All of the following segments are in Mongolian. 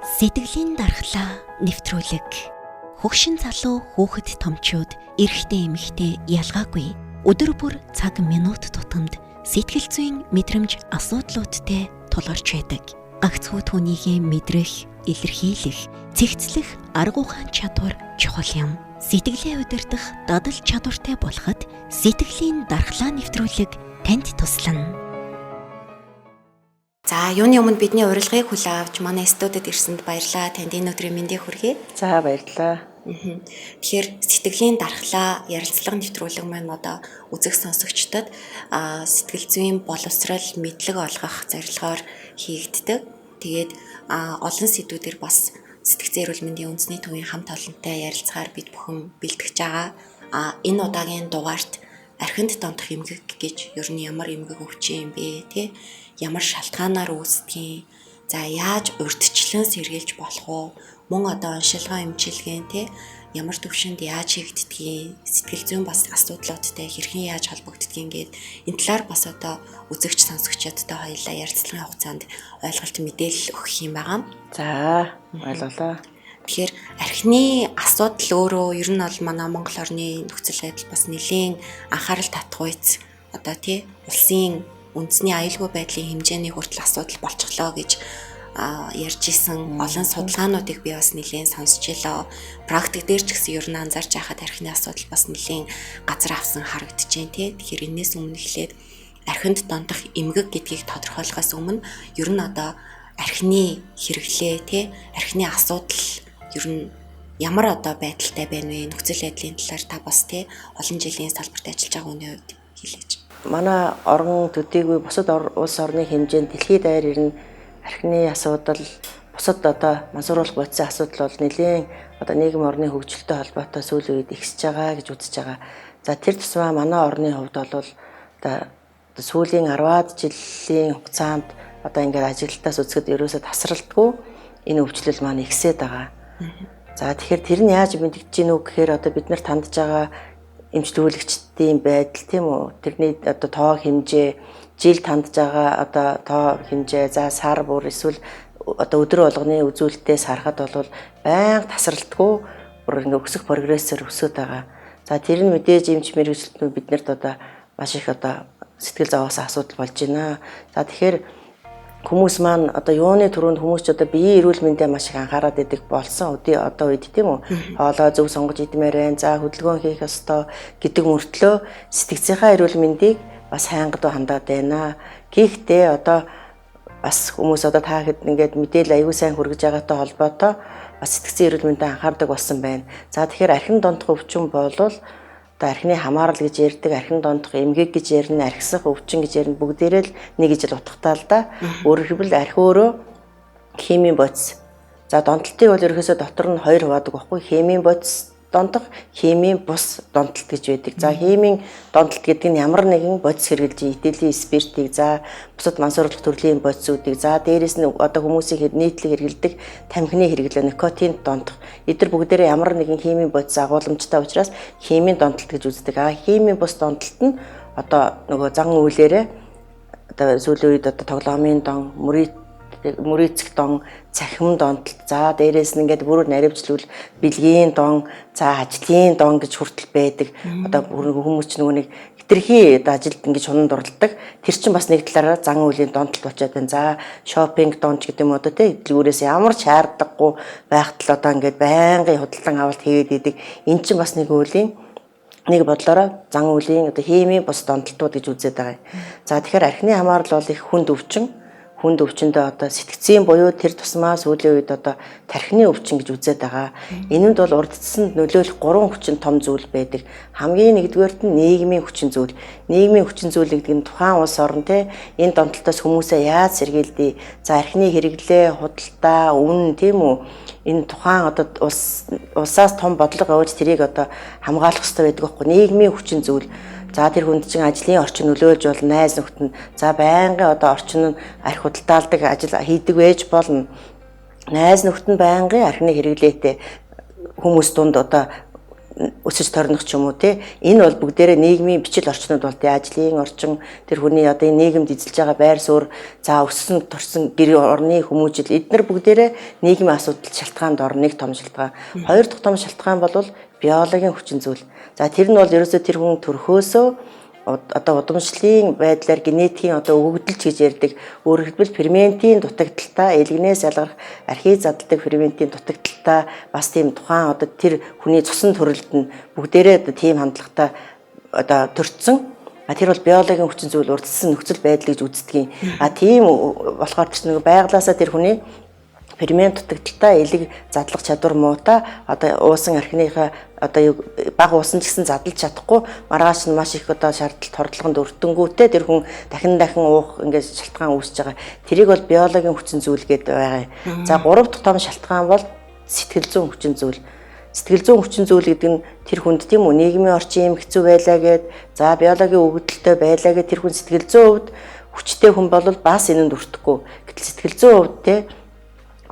Сэтгэлийн дархлаа нэвтрүүлэг. Хөгшин залуу, хүүхэд томчууд, эрэгтэй эмэгтэй ялгаагүй өдөр бүр цаг минут тутамд сэтгэл зүйн мэдрэмж асуудлуудтай тулгарч байдаг. Гагцхүү түүнийгээ мэдрэх, илэрхийлэх, цэгцлэх арга ухаан чадвар чухал юм. Сэтгэлээ удирдах дадал чадвартай болоход сэтгэлийн дархлаа нэвтрүүлэг танд туслана. За, юуны өмнө бидний урилгыг хүлээн авч манай студид ирсэнд баярлалаа. Танд энэ өдрийн мэндийг хүргэе. За, баярлалаа. Тэгэхээр сэтгэлийн дархлаа ярилцлага нэвтрүүлэг маань одоо үзэх сонсогчдод сэтгэл зүйн боловсрол, мэдлэг олгох зорилгоор хийгддэг. Тэгээд олон сэдвүүдээр бас сэтгцэн эрүүл мэндийн үндэсний төвийн хамт олонтой ярилцахаар бид бүхэн бэлтгэж байгаа. Энэ удаагийн дугаарт архинд донтох эмгэг гэж ер нь ямар эмгэг өвчин юм бэ, тэ? Ямар шалтгаанаар үүсдэг юм? За, яаж урьдчилан сэргийлж болох вэ? Мөн одоо оншилгоо эмчилгээ, тэ, ямар төвшөнд яаж хийгддгийг, сэтгэл зүйн бас асуудлуудтай хэрхэн яаж холбогддгийг гээд энэ талаар бас одоо үзэгч сонсогчдод хоёулаа ярилцлагын хугацаанд ойлголт, мэдээлэл өгөх юм байгаа. За, ойлголоо. Тэгэхээр архины асуудал өөрөө ер нь бол манай Монгол орны нөхцөл байдал бас нэлээн анхаарал татгуйц одоо тий улсын үндэсний аюулгүй байдлын хэмжээний хүртэл асуудал болчихлоо гэж ярьж исэн олон судалгаануудыг би бас нэлээн сонсч илээ. Практик дээр ч гэсэн ер нь анзаарч байхад архины асуудал бас нэлээн газар авсан харагдаж байна тий. Тэгэхээр энэс өмнө эхлээд архинд донтох эмгэг гэдгийг тодорхойлохоос өмнө ер нь одоо архины хэрэглээ тий, архины асуудал ер нь ямар одоо байдалтай байна вэ? Нөхцөл байдлын талаар та бас тий олон жилийн салбарт ажиллаж байгаа хүний хувьд хэлээч. Манай орон төдийгүй бусад улс орны хэмжээнд дэлхийд даяар ер нь архины асуудал, бусад одоо мансууруулах бодисын асуудал бол нэлээн одоо нийгэм орны хөгжилтэй холбоотой сүүлийн үед ихсэж байгаа гэж үзэж байгаа. За, тэр тусмаа манай орны хувьд бол одоо сүүлийн 10-аад жилийн хугацаанд одоо ингээд ажиглалтаас үзэхэд ерөөсөө тасралтгүй энэ өвчлөл маань ихсээд байгаа. За, тэгэхээр тэр нь яаж мэдэгдэж гинүү гэхээр одоо бид нарт хандж байгаа эмчлүүлэгчдийн байдал, тийм үү? Тэрний одоо тоо хэмжээ, жилд хандж байгаа одоо тоо хэмжээ, за сар бүр эсвэл одоо өдөр болгоны үзүүлэлтээс харахад бол байнга тасралтгүй бүр ингээ өсөх прогрессээр өсөд байгаа. За, тэр нь мэдээж эмч мэргэжилтнүүд биднэрт одоо маш их одоо сэтгэл зовоос асуудал болж байна. За, тэгэхээр хүмүүс маань одоо юуны түрүүнд хүмүүс ч одоо биеийн эрүүл мэндэ маш их анхаарат идэг болсон одоо үед, тийм үү? Хоолоо зөв сонгож идмээр байна. За, хөдөлгөөн хийх ёстой гэдэг мөртлөө сэтгцийнхаа эрүүл мэндийг бас хайнгад хандаад байна. Гэхдээ одоо бас хүмүүс одоо та хэд ингээд мэдээлэл аягүй сайн хүргэж байгаатай холбоотой бас сэтгцийн эрүүл мэндэд анхаардаг болсон байна. За, тэгэхээр архин донтох өвчин болвол одоо архины хамаарал гэж ярьдаг, архин донтох эмгэг гэж ярина, архисах өвчин гэж ярина, бүгдээрээ л нэг ижил утгатай л да. Өөрөөр хэлбэл архи өөрөө химийн бодис. За, донтолтыг бол ерөөсөө дотор нь хоёр хуваадаг байхгүй: химийн бодис донтох, химийн бус донтолт гэж байдаг. За, химийн донтолт гэдэг нь ямар нэгэн бодис хэрэглэж, этилийн спиртийг, за бусад мансууруулах төрлийн бодисуудыг, за дээрэс нь одоо хүмүүсийн нийтлэг хэрэглэдэг тамхины хэрэглээ, никотин донтох. Эдгээр бүгдээрээ ямар нэгэн химийн бодис агуулмжтай учраас химийн донтолт гэж үздэг. А химийн бус донтолт нь одоо нөгөө зан үйлээрээ одоо сүүлийн үед одоо тоглоомын дон, мөрийцэх дон, цахим донтолт, за дээрээс нь ингээд бүрээр наривчлвал бэлгийн дон, за ажлын дон гэж хүртэл байдаг. Одоо хүмүүс ч нөгөө нэг хэтэрхий одоо ажилд ингэж шунан дурладаг. Тэр чинь бас нэг талаараа зан үйлийн донтолт болчиход байна. За, шопинг донч гэдэг юм уу одоо тий дэлгүүрээс ямар ч шаардлагагүй байхтал одоо ингээд байнгын худалдан авалт хийгээд идэг. Эн чинь бас нэг үеийн нэг бодлороо зан үйлийн одоо химийн бус донтолтууд гэж үзээд байгаа юм. За, тэгэхээр архины хамаарал бол их хүнд өвчин. Хүнд өвчнөдөө одоо сэтгцийн буюу тэр тусмаа сүүлийн үед одоо тархины өвчин гэж үзээд байгаа. Энэнд бол урдцсанд нөлөөлөх гурван хүчин том зүйл байдаг. Хамгийн нэгдүгээрт нь нийгмийн хүчин зүйл. Нийгмийн хүчин зүйл гэдэг нь тухайн улс орн те энэ донтолтоос хүмүүсээ яаж сэргийлдээ. За, архины хэрэглээ, худалдаа, үнэ, тийм үү? Энэ тухайн одоо улсаас том бодлого аваад тэрийг одоо хамгаалах хэрэгтэй байдаг байхгүй. Нийгмийн хүчин зүйл. За, тэр хүнд чинь ажлын орчин нөлөөлж бол найз нөхдөд нь за байнгын одоо орчин нь архи худалдаалдаг ажил хийдэг байж болно. Найз нөхдөд нь байнгын архины хэрэглээтэй хүмүүс дунд одоо өсөж торних ч юм уу те. Энэ бол бүгдээрээ нийгмийн бичил орчнууд бол те, ажлын орчин, тэр хүний одоо энэ нийгэмд эзэлж байгаа байр суурь, за өссөн торсон гэр орны хүмүүжил, эднэр бүгдээрээ нийгмийн асуудал шалтгаанд орно, нэг том шалтгаан. Хоёр дахь том шалтгаан бол биологийн хүчин зүйл. За тэр нь бол ерөөсөө тэр хүн төрхөөсөө одоо удамшлын байдлаар генетикийн одоо өгөгдөлч гэж ярьдаг. Өөрөөр хэлбэл ферментийн дутагдaltaа, элгэнээс ялгарх архи задалдаг ферментийн дутагдaltaа бас тийм тухайн одоо тэр хүний цусан төрөлд нь бүгдээрээ одоо тийм хандлагатай одоо төрцөн. А тэр бол биологийн хүчин зүйл урдсан нөхцөл байдал гэж үздэг юм. А тийм болохоор тэр нэг байглаасаа тэр хүний фермент дутагдaltaа, элэг задлах чадвар муутай, одоо уусан архиныхаа одоо бага уусан ч гэсэн задлж чадахгүй, маргааш нь маш их одоо шаардлагат хордлогонд өртөнгүүтээ тэр хүн дахин дахин уух ингээд шалтгаан үүсэж байгаа. Тэрийг бол биологийн хүчин зүйл гэдэг байгаа. За гурав дахь том шалтгаан бол сэтгэл зүйн хүчин зүйл. Сэтгэл зүйн хүчин зүйл гэдэг нь тэр хүнд тийм үү нийгмийн орчин юм хэцүү байлаа гэд, за биологийн өгөгдөлтэй байлаа гэд тэр хүн сэтгэл зүйн хувьд хүчтэй хүн бол бас энэнд өртөхгүй. Гэтэл сэтгэл зүйн хувьд те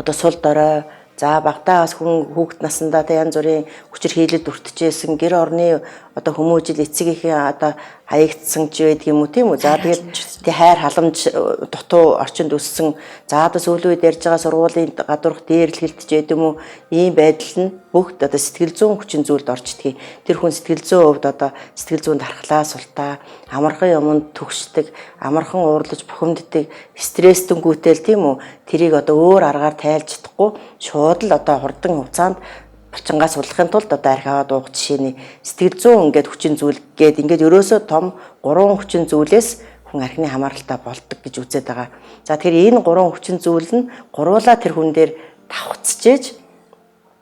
одоо сул дорой, за багтаа бас хүн хүүхэд насндаа тэ янз бүрийн хүчир хийлэлд өртөжсэн, гэр орны одоо хүмүүжил, эцэг эхийн одоо хаягдсан ч байдаг юм уу тийм үү. За тэгээд тий хайр халамж дутуу орчинд өссөн, за одоо сүүлийн үед ярьж байгаа сургуулийн гадуурх дээрлэхэлт ч байдаг юм уу, ийм байдал нь бүгд одоо сэтгэл зүйн хүчин зүйлд орчдгийг. Тэр хүн сэтгэл зүйн хувьд одоо сэтгэл зүйн дархлаа султаа, амархан юмд төгшдөг, амархан уурлаж бухимддаг, стресстөнгүүтэл тийм үү, тэрийг одоо өөр аргаар тайлж чадахгүй шууд л одоо хурдан хугацаанд булчингаас суллахын тулд одоо архи аваад уух жишээний сэтгэл зүйн ингээд хүчин зүйл гээд ингээд ерөөсөө том гурван хүчин зүйлээс хүн архины хамааралтай болдог гэж үзээд байгаа. За тэгэхээр энэ гурван хүчин зүйл нь гурвуулаа тэр хүн дээр давхцчихэж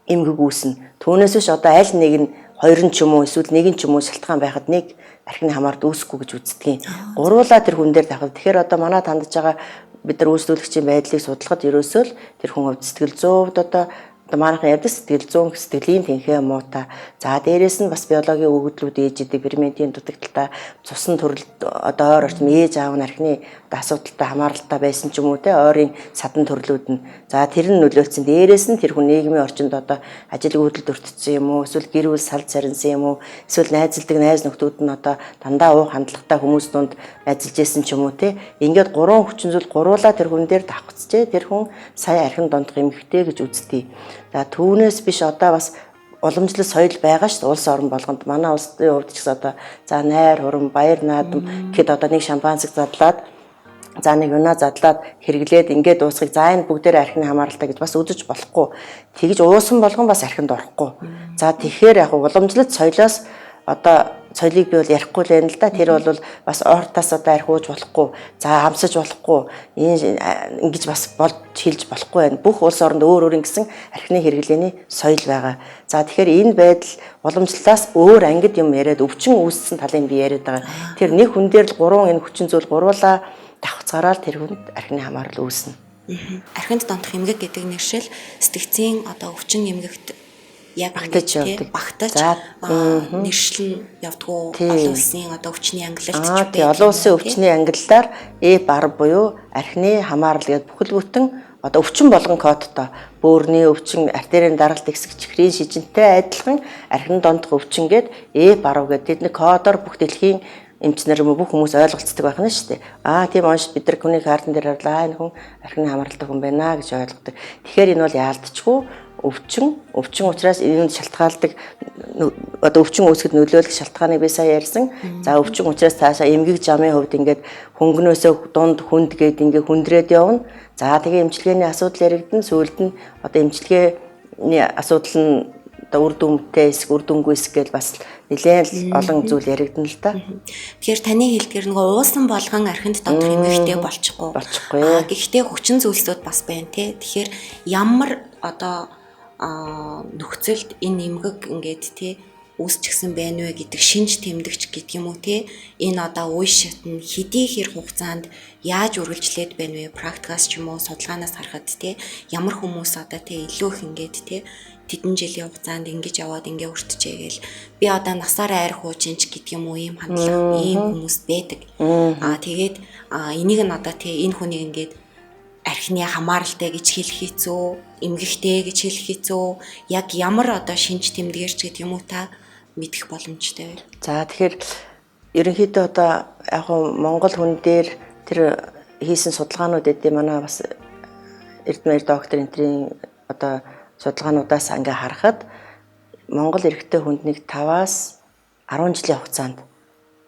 эмгэг үүснэ. Түүнээс биш одоо аль нэг нь хоёр нь ч юм уу эсвэл нэг нь ч юм уу шалтгаан байхад нэг архины хамаарт үүсэхгүй гэж үздэг юм. Гурвуулаа тэр хүн дээр давхад. Тэгэхээр одоо манай тандж байгаа бид нар үйлчлүүлэгчийн байдлыг судлахад ерөөсөө л тэр хүн хувьд сэтгэл зүйн хувьд одоо манайхан ярьдаг сэтгэл зүйн сэтгэлийн тэнхээ муутай. За дээрэс нь бас биологийн өгөгдлүүд ээж идэг, ферментийн дутагдaltaа, цусан төрөлд одоо ойр орчим ээж аав нь архины асуудалтай хамааралтай байсан ч юм уу те, ойрын садан төрлүүд нь. За тэр нь нөлөөлсөн. Дээрэс нь тэр хүн нийгмийн орчинд одоо ажил үйлдэлд өртсөн юм уу, эсвэл гэр бүл салж сарнсан юм уу, эсвэл найзалдаг найз нөхдүүд нь одоо дандаа уух хандлагатай хүмүүс дунд ажиллаж исэн ч юм уу те. Ингээд гурван хүчин зүйл гурвуулаа тэр хүн дээр давхцжээ. Тэр хүн сая архин дондох эмгэгтэй гэж үздэг. За түүнээс биш одоо бас уламжлал соёл байгаа шүү дээ улс орон болгонд. Манай улсын хувьд ч гэсэн одоо за найр хурам, баяр наадам гэхэд одоо нэг шампанцыг задлаад, за нэг юна задлаад хэрэглээд ингээд дуусгах, за энэ бүгдээр архины хамааралтай гэж бас үзэж болохгүй. Тэгж уусан болгон бас архинд орохгүй. За тэгэхээр яг уламжлалт соёлоос одоо соёлыг би бол ярихгүй л байна л да. Тэр бол бас ортаас одоо архи ууж болохгүй, за хамсаж болохгүй, энэ ингэж бас болж хэлж болохгүй байна. Бүх улс оронд өөр өөр ингэсэн архины хэрэглээний соёл байгаа. За тэгэхээр энэ байдал уламжлалаас өөр ангид юм яриад өвчин үүссэн талыг би яриад байгаа. Тэр нэг хүн дээр л гурван энэ хүчин зүйл гурвуулаа давхцаараа л тэр хүнд архины хамаарал үүснэ. Архинд донтох эмгэг гэдэг нэршил сэтгцийн одоо өвчин эмгэгт яг багтаж явдаг. Багтаж нэршил нь явдгуу олон улсын одоо өвчний ангилалт ч байдаг. Олон улсын өвчний ангиллаар F10 буюу архины хамаарал гэдэг бүхэл бүтэн одоо өвчин болгон кодтой бөөрний өвчин, артерийн даралт ихсэх, чихрийн шижинтэй адилхан архин донтох өвчин гээд F10 гэдэг тэдний кодоор бүх дэлхийн эмчнэр юм уу бүх хүмүүс ойлголцдог байх нь шүү дээ. Аа тийм онш бид нар хүний картн дээр харлаа, энэ хүн архины хамааралтай хүн байна гэж ойлгодог. Тэгэхээр энэ бол яалтчгүй өвчин учраас энэнд шалтгаалдаг одоо өвчин үүсгэхэд нөлөөлөх шалтгааныг би сая ярьсан. За өвчин учраас цаашаа эмгэг жамын хувьд ингээд хөнгөнөөсөө дунд хүнд гээд ингээд хүндрээд явна. За тэгээ эмчилгээний асуудал яригдана. Сүүлд нь одоо эмчилгээний асуудал нь одоо үр дүнтэй хэсэг, үр дүнгүй хэсэг гэж бас нэлээд олон зүйл яригдана л та. Тэгэхээр таны хэлдгээр нөгөө уусан болгон архинд донтох эмгэгтэй болчихгүй. Болчихгүй. Гэхдээ хүчин зүйлсүүд бас байна те. Тэгэхээр ямар одоо нөхцөлд энэ эмгэг ингээд те үүсчихсэн байна вэ гэдэг шинж тэмдэгч гэдэг юм уу те. Энэ одоо үе шат нь хэдий хэр хугацаанд яаж үргэлжлээд байна вэ? Практикаас ч юм уу судалгаанаас харахад те ямар хүмүүс одоо те илүү их ингээд те тэдэн жилийн хугацаанд ингэж яваад ингээ өртчээ гээл би одоо насаараа арх ууж ч гэдэг юм уу ийм хандлага ийм хүмүүс байдаг. Тэгээд энийг нь одоо те энэ хүнийг ингээд архины хамааралтай гэж хэлэх хэцүү, эмгэгтэй гэж хэлэх хэцүү. Яг ямар одоо шинж тэмдгэрч гэдэг юм уу та мэдэх боломжтой вэ? За, тэгэхээр ерөнхийдөө одоо яг Монгол хүн дээр тэр хийсэн судалгаанууд эдээ манай бас Эрдмээр доктор энтрийн одоо судалгаануудаас ингээ харахад Монгол эрэгтэй хүнд нэг 5-аас 10 жилийн хугацаанд,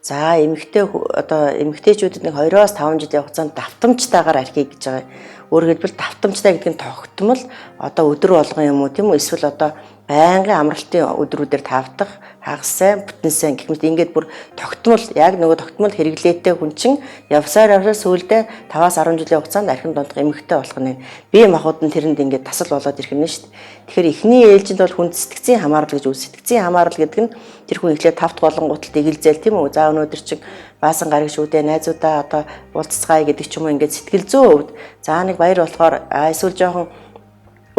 за, эмэгтэй одоо эмэгтэйчүүдэд нэг 2-оос 5 жилийн хугацаанд давтамжтайгаар архи гэж байгаа. Өөрөөр хэлбэл, давтамжтай гэдэг нь тогтмол одоо өдөр болгон юм уу, тийм үү, эсвэл одоо байнгын амралтын өдрүүдээр тавдах, хагас сайн, бүтэн сайн гэх мэт ингээд бүр тогтмол, яг нөгөө тогтмол хэрэглээтэй хүн чинь явсаар явсаар сүүлдээ 5-аас 10 жилийн хугацаанд архин дундах эмэгтэй болох нь. Бие махбод нь тэрэнд ингээд тасал болоод ирэх нь шүү дээ. Тэгэхээр эхний ээлжинд бол хүнд сэтгцийн хамаарал гэж үз. Сэтгцийн хамаарал гэдэг нь тэр хүн эхлээд тавт болонгууд л дэгэлзээл, тийм үү. За, өнөөдөр чинь баасан гараг шүү дээ, найзуудаа одоо уулзцгаая гэдэг ч юм уу, ингээд сэтгэл зүйн хувьд за нэг баяр болохоор эсвэл жоохон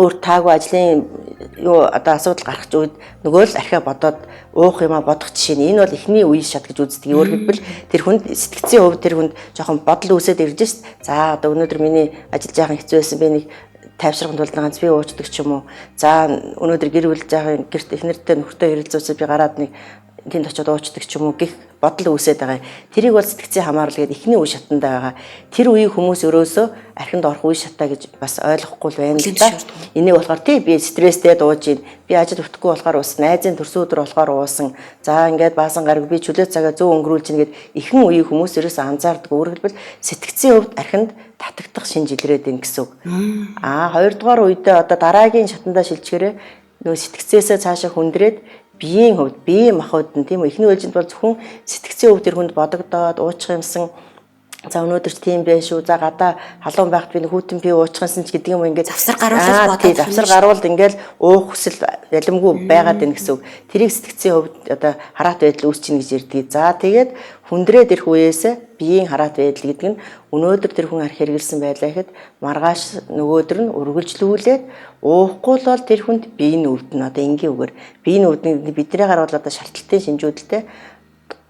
өөр таагүй ажлын юу одоо асуудал гарах үед нөгөө л архиа бодоод уух юма бодох жишээ нь энэ бол эхний үе шат гэж үздэг. Өөрөөр хэлбэл, тэр хүнд сэтгцийн хувьд тэр хүнд жоохон бодол үүсээд ирж шít. За, одоо өнөөдөр миний ажил жаахан хэцүү байсан, би нэг тайвшрахын тулд ганц би уучдаг ч юм уу. За, өнөөдөр гэр бүл жаахан гэрт эхнэртэй нөхөртэй ярилцуулаад би гараад нэг тэнд очиод уучдаг ч юм уу гэх бодол үүсээд байгаа. Тэрийг бол сэтгцийн хамаарал гэдэг эхний үе шатандаа байгаа. Тэр үеийн хүмүүс өрөөсөө архинд орох үе шатаа гэж бас ойлгохгүй л байна л да. Энийг болохоор тий би стресстэй дууж ийн. Би ажил өгөхгүй болохоор ус, найзын төрсөн өдөр болохоор уусан. За, ингээд баасан гараг би чөлөө цагаа зөв өнгөрүүлж ийн гэд ихэнх үеийн хүмүүс ерөөсөө анзаардаг. Өөрөөр хэлбэл, сэтгцийн хувьд архинд татагдах шинж илрээд байна гэсэн үг. Аа, хоёрдугаар үедээ одоо дараагийн шатандаа шилжихээрээ нөгөө сэтгцээсээ цаашаа хүндрээд биеийн хувьд, биеийн махбод нь, тийм үү, эхний ээлжинд бол зөвхөн сэтгцийн хувьд тэр хүнд бодогдоод уучих юмсан, за, өнөөдөр ч тийм байх шүү. За, гадаа халуун байхад би хүйтэн пив уучихсан ч гэдэг юм, ингээд завсар гаруулаад бодоод, завсар гаруулд ингээд уух хүсэл яламгүй байгаад байна гэсэн үг. Тэрийг сэтгцийн хувьд одоо хараат байдал үүсч ийн гэж ярьдаг. За, тэгээд хүндрээд ирэх үеэс биеийн хараат байдал гэдэг нь өнөөдөр тэр хүн арх хэрэгэлсэн байлаа гэхэд маргааш нөгөөдөр нь үргэлжлүүлээд уухгүй л бол тэр хүнд бие нь өвдөнө. Одоо энгийн үгээр бие нь өвдөнө, бидний гарвал одоо шартлалтын шинжүүдэлтэй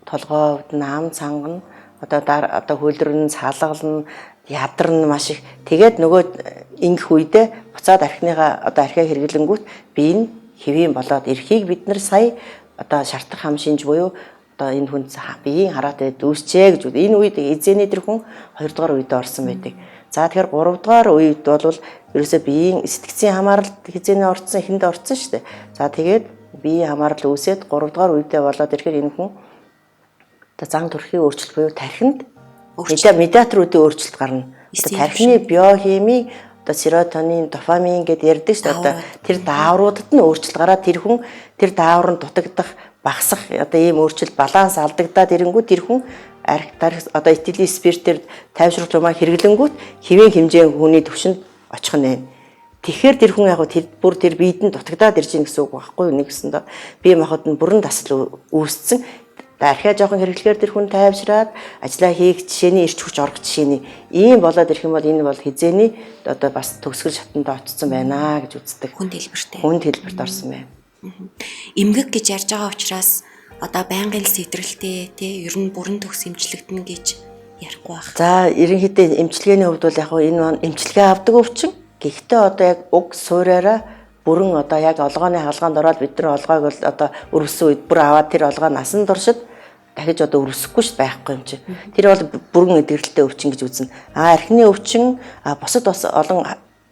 толгой өвдөнө, ам цангана, одоо одоо хөлрөн, салгална, ядарна маш их. Тэгээд нөгөө ингэх үедээ буцаад архиныхаа одоо архиа хэрэглэнгүүт бие нь хэвийн болоод эрхийг бид нар сая одоо шартах хам шинж буюу одоо энэ хүн биеийн хараат байд үүсчээ гэж. Энэ үед эзэний тэр хүн 2 дугаар үедээ орсон байдаг. За, тэгэхээр 3 дугаар үед бол ерөөсөө биеийн сэтгцийн хамааралд хизээний орцсон, эхэнд орцсон шүү дээ. За, тэгээд биеийн хамаарал үүсээд 3 дугаар үедээ болоод ирэхээр энэ хүн одоо зан төрхийн өөрчлөлт буюу тархинд медиаторуудын өөрчлөлт гарна. Одоо тархины биохимийн одоо серотонин, дофамин гэдээ ярьдаг шүү дээ. Одоо тэр даавруудад нь өөрчлөлт гараад тэр хүн тэр даавар нь дутагдах, багасах одоо ийм өөрчлөлт, баланс алдагдаад ирэнгүүт тэр хүн арх тарих одоо этилийн спиртээр тайвшруулах юмаа хэрэглэнгүүт хэвийн хэмжээ хүний төвшөнд очих нь байна. Тэгэхээр тэр хүн яг тэр бүр тэр биед нь дутагдаад ирж гин гэсэн үг байхгүй юу? Нэгсэндээ бие махбод нь бүрэн тасал үүссэн. Архиа жоохон хэрэглэхээр тэр хүн тайвшраад ажиллаа хийх жишээний эрч хүч орох жишээний ийм болоод ирэх юм бол энэ бол хизээний одоо бас төгсгөл шатанд очсон байна гэж үздэг. Хүн дэлбэртэй. Хүн дэлбэрт орсон байна. Эмгэг гэж ярьж байгаа учраас одоо байнгын сэтрэлтэй тий ер нь бүрэн төгс эмчлэгдэнэ гэж ярихгүй байх. За, ерөнхийдөө эмчилгээний хувьд бол яг энэ эмчилгээ авдаг өвчин. Гэхдээ одоо яг уг суураараа бүрэн одоо яг олгооны хагалгаанд ороод бид нар олгойг бол одоо өрөвсөн үед бүр аваад тэр олгоо насан туршид дахиж одоо өрөвсөхгүй ш, байхгүй юм чи. Тэр бол бүрэн эдгэрэлтэй өвчин гэж үзнэ. А архины өвчин, бусад бас олон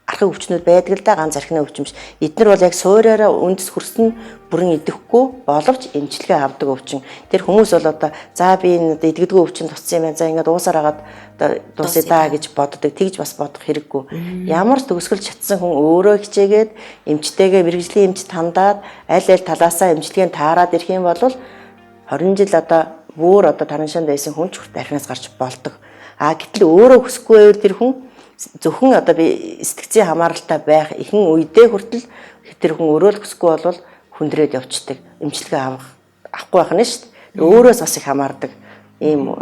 архин өвчнүүд байдаг л да, ганц архины өвчин биш. Эднэр бол яг суураараа үндэс хөрсөн бүрэн идэхгүй боловч эмчилгээ авдаг өвчин. Тэр хүмүүс бол одоо за би энэ одоо идэгдэггүй өвчин туссан юм байна. За, ингээд уусаар хагаад одоо дуусъя даа гэж боддог. Тэгж бас бодох хэрэггүй. Ямар ч төгсгөл чатсан хүн өөрөө хичээгээд эмчтэйгээ мэргэжлийн эмч тандаад аль аль талаасаа эмчилгээнд таарад ирэх юм бол 20 жил одоо бүр одоо тараншаанд байсан хүн ч хүртэл архинаас гарч болдог. А гэтэл өөрөө хүсэхгүй байвал тэр хүн зөвхөн одоо би сэтгцийн хамааралтай байх ихэнх үедээ хүртэл тэр хүн өөрөө л хүсэхгүй бол хүндрээд явцдаг. Эмчилгээ авахгүй байх нь шүү дээ. Өөрөөс бас их хамаардаг ийм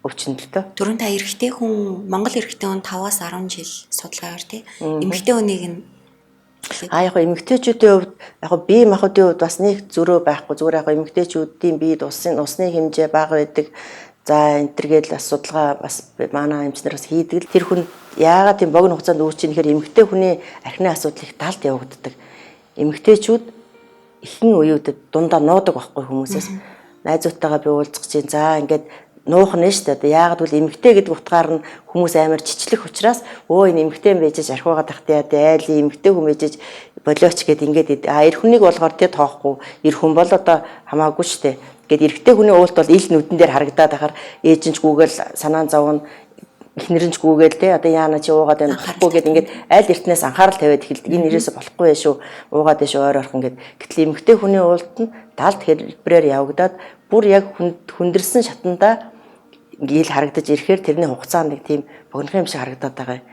өвчин л дөө. Түрүүн та эрэгтэй хүн, Монгол эрэгтэй хүн 5-аас 10 жил судалгаагаар тий. Эмэгтэй хүнийг нь А яг эмэгтэйчүүдийн хувьд яг бие махбодын хувьд бас нэг зөрөө байхгүй, зүгээр яг эмэгтэйчүүдийн биед усын усны хэмжээ бага байдаг. За, энэ төр гээл бас судалгаа бас манай эмчнэр бас хийдэг л. Тэр хүн яагаад тийм богино хугацаанд үүсч ийм гэхээр эмэгтэй хүний архины асуудал их талд явагддаг. Эмэгтэйчүүд ихэнх үеүүдэд дундаа нуудаг байхгүй хүмүүсээс. Найзуудтайгаа би уулзах чинь за ингээд нуух нь шүү дээ. Яагаад гэвэл эмэгтэй гэдэг утгаар нь хүмүүс амар чичлэх учраас өө энэ эмэгтэй юм байж архиугаад тахтай яа айлын эмэгтэй хүн байж болооч гэд ингээд эр хүнийг болохоор тэ тоохгүй эр хүн бол одоо хамаагүй шүү дээ. Гэт эрэгтэй хүний уулт бол ил нүдэн дээр харагдаад ахаар ээж нь ч гүгэл санаан зовно эхнэр нь ч гүгээл те одоо яана чи уугаад байна болохгүй гэд ингээд аль эртнээс анхаарал тавиад эхэлдэг. Энэ нэрээс болохгүй шүү уугаад байна шүү ойр орхон гэд. Гэтэл эмэгтэй хүний уулт нь далд хэлбэрээр явагдаад бүр яг хүндэрсэн шатандаа ингээл харагдаж ирэхээр тэрний хугацаа нэг тийм богино юм шиг харагдаад байгаа юм.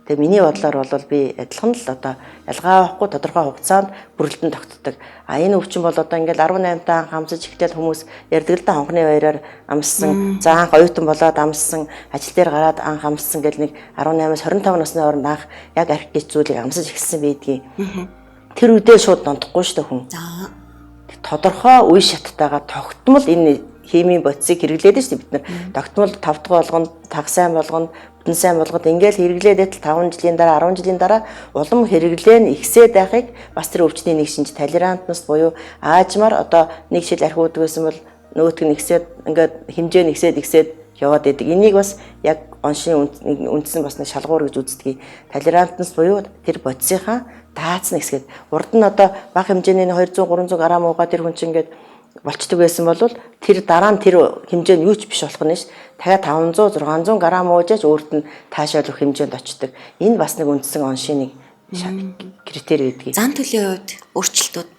Тэгээ миний бодлоор бол би адилхан л одоо ялгаа авахгүй тодорхой хугацаанд бүрэлдэн тогтдог. А энэ өвчин бол одоо ингээл 18 та анх амсаж эхлээл хүмүүс ярьдаг л да хонхны баяраар амссан, за анх оюутан болоод амссан, ажил дээр гараад анх амссан гэл нэг 18-аас 25 насны хооронд анх яг арх гэж зүйлийг амсаж эхэлсэн байдгийг. Тэр үедээ шууд донтохгүй шүү дээ хүн. За тодорхой үе шаттайгаа тогтмол энэ химийн бодисыг хэрэглээд шүү дээ бид нар. Тогтмол 5 дахь болгонд, таг сайн болгонд, бүтэн сайн болгоод ингээл хэрэглээд байтал 5 жилийн дараа, 10 жилийн дараа улам хэрэглээ нь ихсээд байхыг бас тэр өвчний нэг шинж толерантнес буюу аажмаар одоо нэг шил архи уудаг байсан бол нөгөөх нь ихсээд ингээд хэмжээ нь ихсээд ихсээд яваад идэг. Энийг бас яг оншийн үндсэн бас нэг шалгуур гэж үздэг. Толерантнес буюу тэр бодисынхаа даацна ихсгээд урд нь одоо бага хэмжээний 200 300 грамм уугаа тэр хүн чинь ингээд болчдөг байсан бол тэр дараа нь тэр хэмжээ нь юу ч биш болох нь ш. Дахиад 500 600 грамм уужаач өөрт нь таашаал өгөх хэмжээнд очдог. Энэ бас нэг үндсэн оншийн нэг критерий гэдгийг. Зан төлөвийн хувьд өөрчлөлтүүд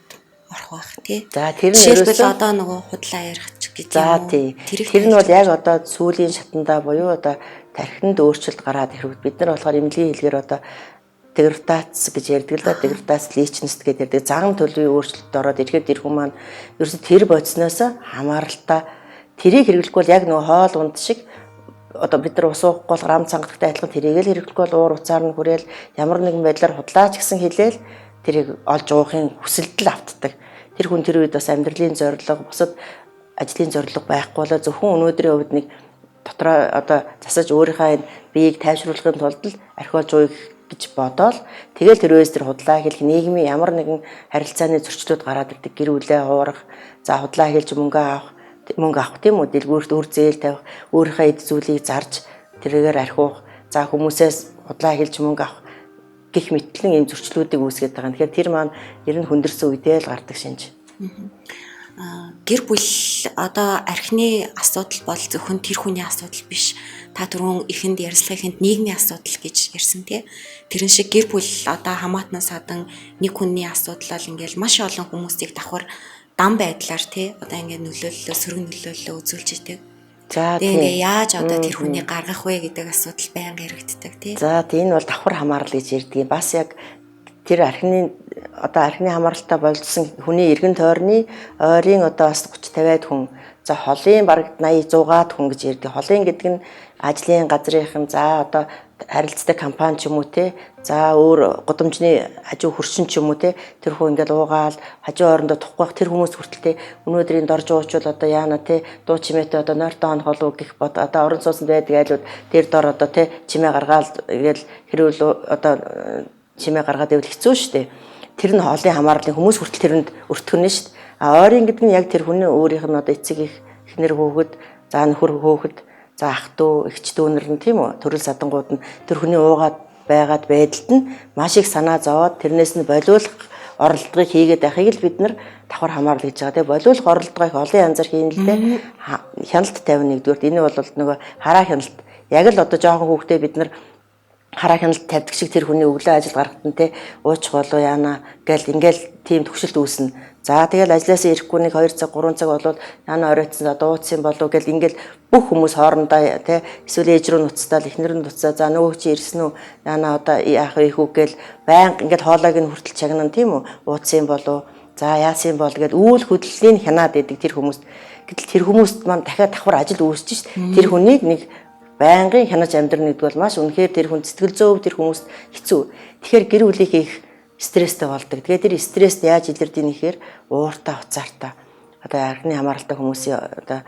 орох байх тий. За тэр нь жишээлбэл одоо нөгөө худлаа ярих ч гэдэг юм уу. За тий. Тэр нь бол яг одоо сүүлийн шатандаа буюу одоо тархинд өөрчлөлт гараад ирэхэд бид нар болохоор эмнэлгийн хэлгээр одоо деградац гэж ярьдаг л да. Деградац личность гэдэг ярьдаг. Зан төлөвийн өөрчлөлт ороод ирэхэд тэр хүн маань ерөөсө тэр бодисноос хамааралтай тэрийг хэрэглэхгүй бол яг нөгөө хоол унд шиг одоо бид нар ус уухгүй бол рам цангадагтай адилхан тэрийг л хэрэглэхгүй бол уур уцаар нь хүрээл ямар нэгэн байдлаар худлаач гэсэн хэлээл тэрийг олж уухын хүсэлд л автдаг. Тэр хүн тэр үед бас амьдралын зорилго, бусад ажлын зорилго байхгүй болоо зөвхөн өнөөдрийн хувьд нэг дотроо одоо засаж өөрийнхөө энэ биеийг тайвшруулахын тулд л архиолж уух гэж бодоол тэгэл тэр үеэс тэр худлаа хэлэх нийгмийн ямар нэгэн харилцааны зөрчлүүд гараад ирдэг. Гэр бүлээ хуурах, за худлаа хэлж мөнгө авах тийм үү, дэлгүүрт үр зээл тавих, өөрийнхөө эд зүйлийг зарж тэрээр архиух, за хүмүүсээс худлаа хэлж мөнгө авах гих мэтлэн ийм зөрчлүүдийг үүсгээд байгаа. Тэгэхээр тэр маань ер нь хүндэрсэн үедээ л гардаг шинж. Гэр бүл одоо архины асуудал бол зөвхөн тэр хүний асуудал биш. Та түрүүн эхэнд ярилцлагын нийгмийн асуудал гэж ярьсан тий. Тэрэн шиг гэр бүл одоо хамаатан садан нэг хүний асуудал бол ингээл маш олон хүмүүсийг давхар дам байдлаар тий одоо ингээд нөлөөллөө, сөрөг нөлөөллөө үзүүлж идэг. За тий. Тэгээ яаж одоо тэр хүнийг гаргах вэ гэдэг асуудал байнга яригддаг тий. За тий, энэ бол давхар хамаарал гэж ярьдаг. Бас яг тэр архины одоо архины хамааралтай болцсон хүний эргэн тойрны ойрын одоо бас 30 50-аад хүн, за холын бараг 80 100-аад хүн гэж ярьдаг. Холын гэдэг нь ажлын газрынхан, за одоо харилцдаг компани ч юм уу те, за өөр гудамжны хажуу хөршин ч юм уу те, тэр хүн ингээд уугаал хажуу орондоо тухгүй байх тэр хүмүүс хүртэл те өнөөдрийн дорж уучвал одоо яана те дуу чимээтэй одоо нойртой хонох болов гэх бод одоо орон сууцнд байдаг айлууд тэр дор одоо те чимээ гаргаал ингээл хэрүүл одоо чимээ гаргаад ивэл хэцүү шүү дээ. Тэр нь хоолын хамаарлын хүмүүс хүртэл тэрэнд өртгөнө шүү дээ. А ойрын гэдэг нь яг тэр хүний өөрийнх нь одоо эцэг их эхнэр хүүхэд, за нөхөр хүүхэд, за ах дүү, эгч дүүнэр нь тийм үү? Төрөл садангууд нь тэр хүний уугаад байгаад байдалд нь маш их санаа зовоод тэрнээс нь болиулах оролдогыг хийгээд байхыг л бид нар давхар хамаарал гэж байгаа. Тэгээ болиулах оролдогыг олон янзаар хийн л дээ. Хяналт тавина нэгдүгээрт. Энэ бол нөгөө хараа хяналт. Яг л одоо жоохон хүүхдээ бид нар хараа хяналт тавьдаг шиг тэр хүний өглөө ажил гарахт нь те уучих болов яана гэл ингээл тийм төгшөлт үүснэ. За тэгэл ажлаасаа ирэхгүй нэг 2 цаг 3 цаг болвол яана оройтсан за дууцсан болов гэл ингээл бүх хүмүүс хоорондоо те эсвэл ээж рүү нуцтаал эхнэр нь нуцаа за нөгөө чи ирсэн үү яана одоо яах вэ хүү гэл байнга ингээд хоолойг нь хүртэл чагнан тийм үү ууцсан болов за яасан бол гэл үүл хөдлөлийн хянаад идэг тэр хүмүүст. Гэтэл тэр хүмүүст маань дахиад давхар ажил үүсэж шít. Тэр хүнийг нэг байнгын хянаж амьдрна гэдэг бол маш үнэхээр тэр хүн сэтгэл зүйн тэр хүмүүст хэцүү. Тэгэхээр гэр бүлийнхээ их стресстэй болдог. Тэгээд тэр стресст яаж илэрдэг нэхэр ууртай, уцаартай. Одоо архины хамааралтай хүмүүсийн одоо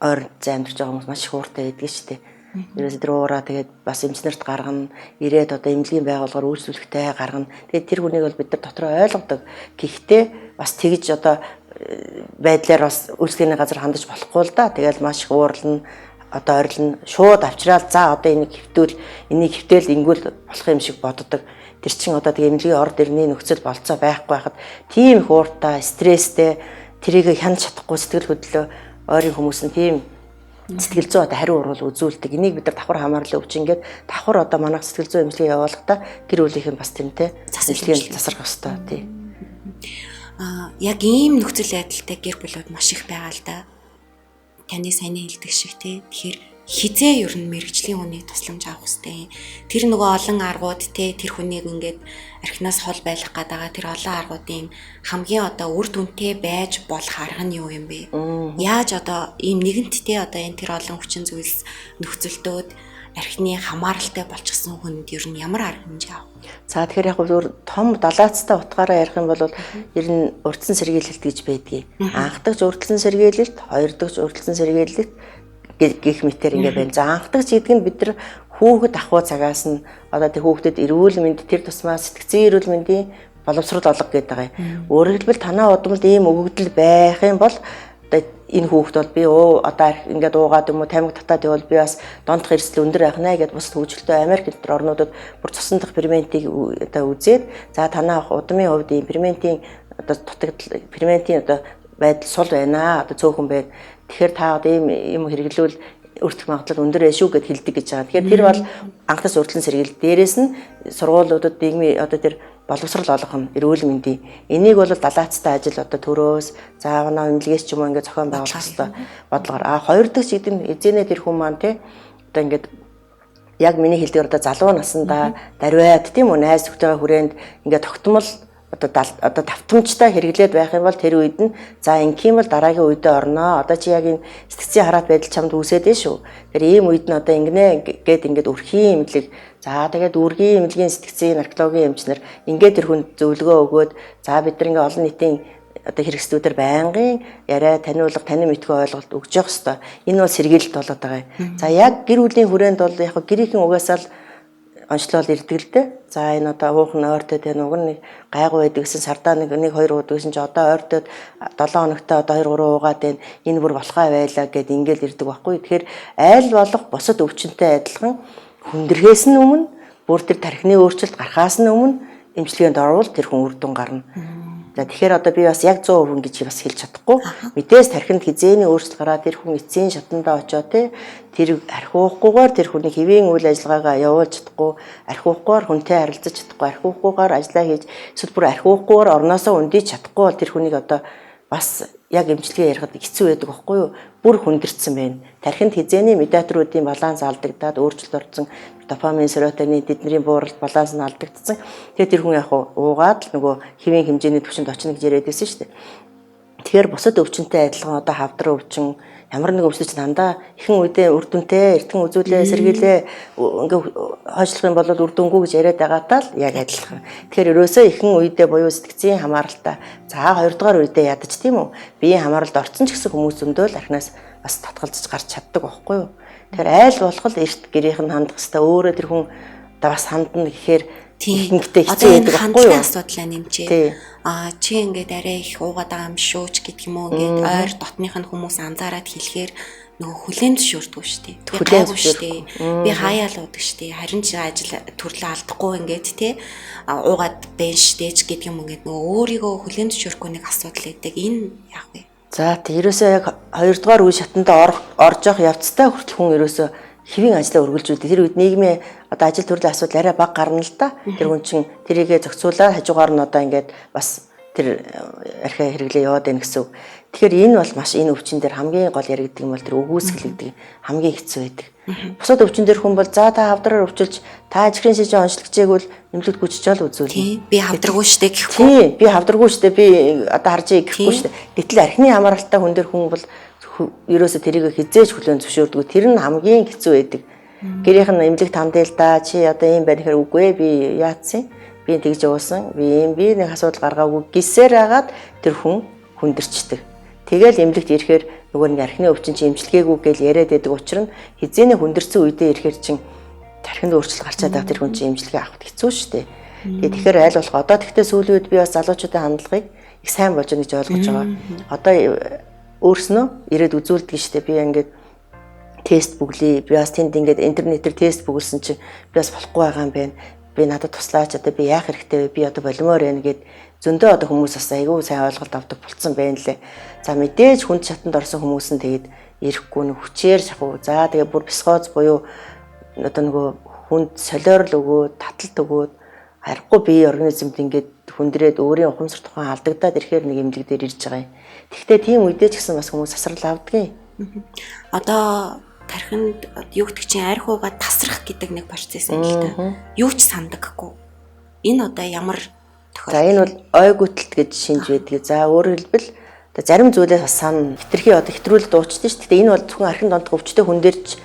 ойр зай амьдарч байгаа хүмүүс маш их ууртай байдаг шүү дээ. Ерөөсөө тэр уураа тэгээд бас эмчнэрт гаргана, ирээд одоо эмнэлгийн байгууллагаар үйлчлүүлэхтэй гаргана. Тэгээд тэр хүнийг бол бид нар дотроо ойлгодог. Гэхдээ бас тэгж одоо байдлаар бас үйлчлэгээний газар хандаж болохгүй л да. Тэгэл маш их уурлна, одоо орилно. Шууд авчраал за одоо энийг хөвтөл, энийг хөвтөл ингүүл болох юм шиг боддог. Тэр чинь одоо тэг эмнэлгийн орд ирний нөхцөл болцоо байхгүй байхад тийм их ууртай, стресстэй тэрийг хянаж чадахгүй сэтгэл хөдлөлөө ойрын хүмүүс нь тийм сэтгэл зүй одоо хариу урвал үзүүлдэг. Энийг бид нар давхар хамаарлын өвчин гээд давхар одоо манайх сэтгэл зүйн эмчилгээ явуулахдаа гэр бүлийнхэн бас тэнтэй эмчилгээнд засарх ёстой тий. Аа яг ийм нөхцөл байдалтай гэр бүлүүд маш их байгаа л да. Таны саяны хэлдэг шиг тий. Тэгэхээр хизээ ер нь мэрэгжлийн хүний тусламж авах хэрэгтэй. Тэр нөгөө олон аргууд те тэр хүнийг ингээд архинаас хол байлгах гээд байгаа тэр олон аргуудын хамгийн одоо үр дүнтэй байж болох арга нь юу юм бэ? Яаж одоо ийм нэгэнт те одоо энэ тэр олон хүчин зүйлс нөхцөлдөөд архины хамааралтай болчихсон хүнд ер нь ямар арга хэмжээ авах? За тэгэхээр яг өөр том далаацтай утгаараа ярих юм бол ер нь урьдчилан сэргийлэлт гэж байдгийг. Анхдагч урьдчилан сэргийлэлт, хоёрдогч урьдчилан сэргийлэлт гэх мэтэр ингээ байна. За анхдагч гэдэг нь бид нар хүүхэд ахуй цагаас нь одоо тэр хүүхдэд эрүүл мэнд тэр тусмаа сэтгцийн эрүүл мэндийн боловсрол олго гэдэг байгаа юм. Өөрөөр хэлбэл танаа удамд ийм өгөгдөл байх юм бол одоо энэ хүүхд бол би одоо ингээд уугаад юм уу тамхи татаад явбал би бас донтох эрсдэл өндөр байх нэ гэдээ бус хөгжилтэй Америк энэ орнуудад бүр цусан дах ферментийг одоо үзээд за танаа удмын хувьд ийм ферментийн одоо дутагдал ферментийн одоо байдал сул байна одоо цөөхөн байна. Тэгэхээр та одоо ийм юм хэрэглүүл өртөх магадлал өндөр ээ шүү гэд хэлдэг гэж байгаа. Тэгэхээр тэр бол анхнаас урьдчилан сэргийлэл. Дээрээс нь сургуулиудад нийгмийн одоо тэр боловсрол олгох нь эрүүл мэндийн. Энийг бол далаацтай ажил одоо төрөөс за манай эмнэлгээс ч юм уу ингээд зохион байгуулах хэрэгтэй бодлогоор. А хоёр дахь гэдэг нь эзэнэ тэр хүн маань те одоо ингээд яг миний хэлдгээр одоо залуу насндаа дарвиад тийм үү найз нөхдөйгөө хүрээнд ингээд тогтмол одоо давтамжтай хэрэглээд байх юм бол тэр үед нь за ингэх юм бол дараагийн үедээ орноо. Одоо чи яг энэ сэтгцийн хараат байдал чамд үүсээд ээ шүү. Тэр ийм үед нь одоо ингэнэ гэд ингээд өрхийн эмнэлэг за тэгээд үүргийн эмнэлгийн сэтгцийн наркологийн эмчнэр ингээд тэр хүнд зөвлөгөө өгөөд за бид нар ингээд олон нийтийн одоо хэрэгслүүдээр байнгын яриа таниулга танин мэдхүй ойлголт өгч явах хэвээр. Энэ бол сэргийлэлт болоод байгаа юм. За яг гэр бүлийн хүрээнд бол яг гэрийнхэн угаасаа л онцлол ирдэг л дээ. За энэ одоо уух нь ойртоод байна. Уг нь нэг гайгүй байдаг гэсэн сардаа нэг 1 2 ууд гэсэн чи одоо ойртоод 7 хоногтой одоо 2 3 уугаад байна. Энэ бүр болохоо байлаа гэд ингээл ирдэг байхгүй. Тэгэхээр айл болох бусад өвчнөд адилхан хүндрхээс нь өмнө бүр тэр тархины өөрчлөлт гарахаас нь өмнө эмчилгээнд орвол тэр хүн үр дүн гарна. За тэгэхээр одоо би бас яг 100% гэж бас хэлж чадахгүй. Мэдээс тархинд хизээний өөрчлөлт гараад тэр хүн эцсийн шатандаа очоо те тэр архиухгүйгээр тэр хүний хэвийн үйл ажиллагаагаа явуулж чадахгүй, архиухгүйгээр хүнтэй харилцаж чадахгүй, архиухгүйгээр ажиллаа хийж эсвэл бүр архиухгүйгээр орноосоо өндийж чадахгүй бол тэр хүнийг одоо бас яг эмчилгээ ярихад хэцүү байдаг байхгүй юу? Бүр хүндэрсэн байна. Тархинд хизээний медиаторуудын баланс алдагдаад өөрчлөлт орсон, допамин, серотонин тэдний бууралт баланс нь алдагдсан. Тэгээд тэр хүн яг уугаад л нөгөө хэвийн хэмжээний түвшинд очно гэж яриад байсан шүү дээ. Тэгэхээр бусад өвчнөд адилхан одоо хавдар өвчин ямар нэг өвчин дандаа ихэн үедээ үр дүнтэй эртхэн үзүүлээ, сэргийлээ ингээ хойшлох юм бол үр дүнгүй гэж яриад байгаатай л яг адилхан. Тэгэхээр ерөөсөө ихэн үедээ буюу сэтгцийн хамааралтай. За хоёрдугаар үедээ ядаж тийм үү? Биеийн хамааралд орсон ч гэсэн хүмүүс зөндөө л архинаас бас татгалзаж гарч чаддаг байхгүй юу? Тэгэхээр айл болох л эрт гэрийнх нь хандах хэвээр өөрөө тэр хүн бас хандна гэхээр ихэнхдээ хэцүү байдаг байхгүй юу? Асуудлаа нэмчээ. Аа чи ингээд арай их уугаад байгаа юм шүү ч гэдэг юм уу ингээд ойр дотных нь хүмүүс анзаараад хэлэхээр нөгөө хүлээн зөвшөөрдөггүй шүү дээ. Би гайгүй шүү дээ. Би хаяа л уудаг шүү дээ. Харин чи ажил төрлөө алдахгүй ингээд те уугаад байна шүү дээ ч гэдэг юм ингээд нөгөө өөрийгөө хүлээн зөвшөөрөхгүй нэг асуудал байдаг. Энэ яах вэ? За тэг ерөөсөө яг хоёрдугаар үе шатандаа орж явах явцтай хүртэл хүн ерөөсөө хэвийн ажлаа үргэлжлүүлдэг. Тэр үед нийгмийн одоо ажил төрлийн асуудал арай бага гарна л да. Тэр хүн чинь тэрийгэ зохицуулаад хажуугаар нь одоо ингээд бас тэр архиа хэрэглээ яваад байна гэсэн үг. Тэгэхээр энэ бол маш энэ өвчин дээр хамгийн гол яригддаг юм бол тэр өгөөсгөл гэдэг хамгийн хэцүү байдаг. Бусад өвчин дээр хүн бол за та хавдраар өвчилж та жихрийн шижин онцлогчээг бол нэмлэгт гүчиж л үзүүлнэ. Би хавдраггүй штэ гэхгүй. Тийм, би хавдраггүй штэ би одоо харж ий гэхгүй штэ. Гэтэл архины хамааралтай хүн дээр хүн бол ерөөсө тэрийг хизээж хүлээн зөвшөөрдөг. Тэр нь хамгийн хэцүү байдаг. Гэрийнх нь эмнэлэг тандъя л да. Чи одоо ийм байна гэхээр үгүй ээ би яатсан. Би тэгж уусан. Би ийм би нэг асуудал гаргаагүй гисээр агаад тэр хүн хүндэрчдэг. Тэгэл эмнэлэгт ирэхээр Нөгөө нэг архины өвчин чи эмчилгээгүй гэж яриад байдаг учир нь хизээний хүндэрсэн үедээ ирэхээр чин тархинд өөрчлөлт гарчаад байгаа тэр хүн чинь эмчилгээ авахд хэцүү шүү дээ. Тэгээ тэгэхээр аль болох одоо тэгтээ сүүлийн үед би бас залуучуудын хандлагыг их сайн болж байгаа гэж ойлгож байгаа. Одоо өөрснөө ирээд үзүүлдэг шүү дээ. Би ингээд тест бүглээ. Би бас тэнд ингээд интернетээр тест бүгэлсэн чинь би бас болохгүй байгаа юм байна. Би надад туслаач, одоо би яах хэрэгтэй вэ? Би одоо болимоор байна гэд зөндөө одоо хүмүүс бас айгүй сайн ойлголт авдаг болцсон байна лээ. За мэдээж хүнд шатанд орсон хүмүүс нь тэгээд ирэхгүй нэг хүчээр шахуу. За тэгээ бүр психоз буюу одоо нөгөө хүнд солиорл өгөөд, таталт өгөөд аргагүй бие организмд ингээд хүндрээд өөрийн ухамсар тухайн алдагдаад ирэхээр нэг эмнэлэг дээр ирж байгаа юм. Тэгэхдээ тийм үедээ ч гэсэн бас хүмүүс асрал авдгийн. Одоо тархинд юу гэдэг чинь арх уугаа тасрах гэдэг нэг процесс юм л та. Юу ч сандаггүй. Энэ одоо ямар тохиолдол? За энэ бол ойгүйтэл гэж шинж байдаг. За өөрөөр хэлбэл одоо зарим зүйлээс бас сан хитрхи одоо хэтрүүлэлт дуучдээ шүү. Гэхдээ энэ бол зөвхөн архин донтох өвчтэй хүн дээр ч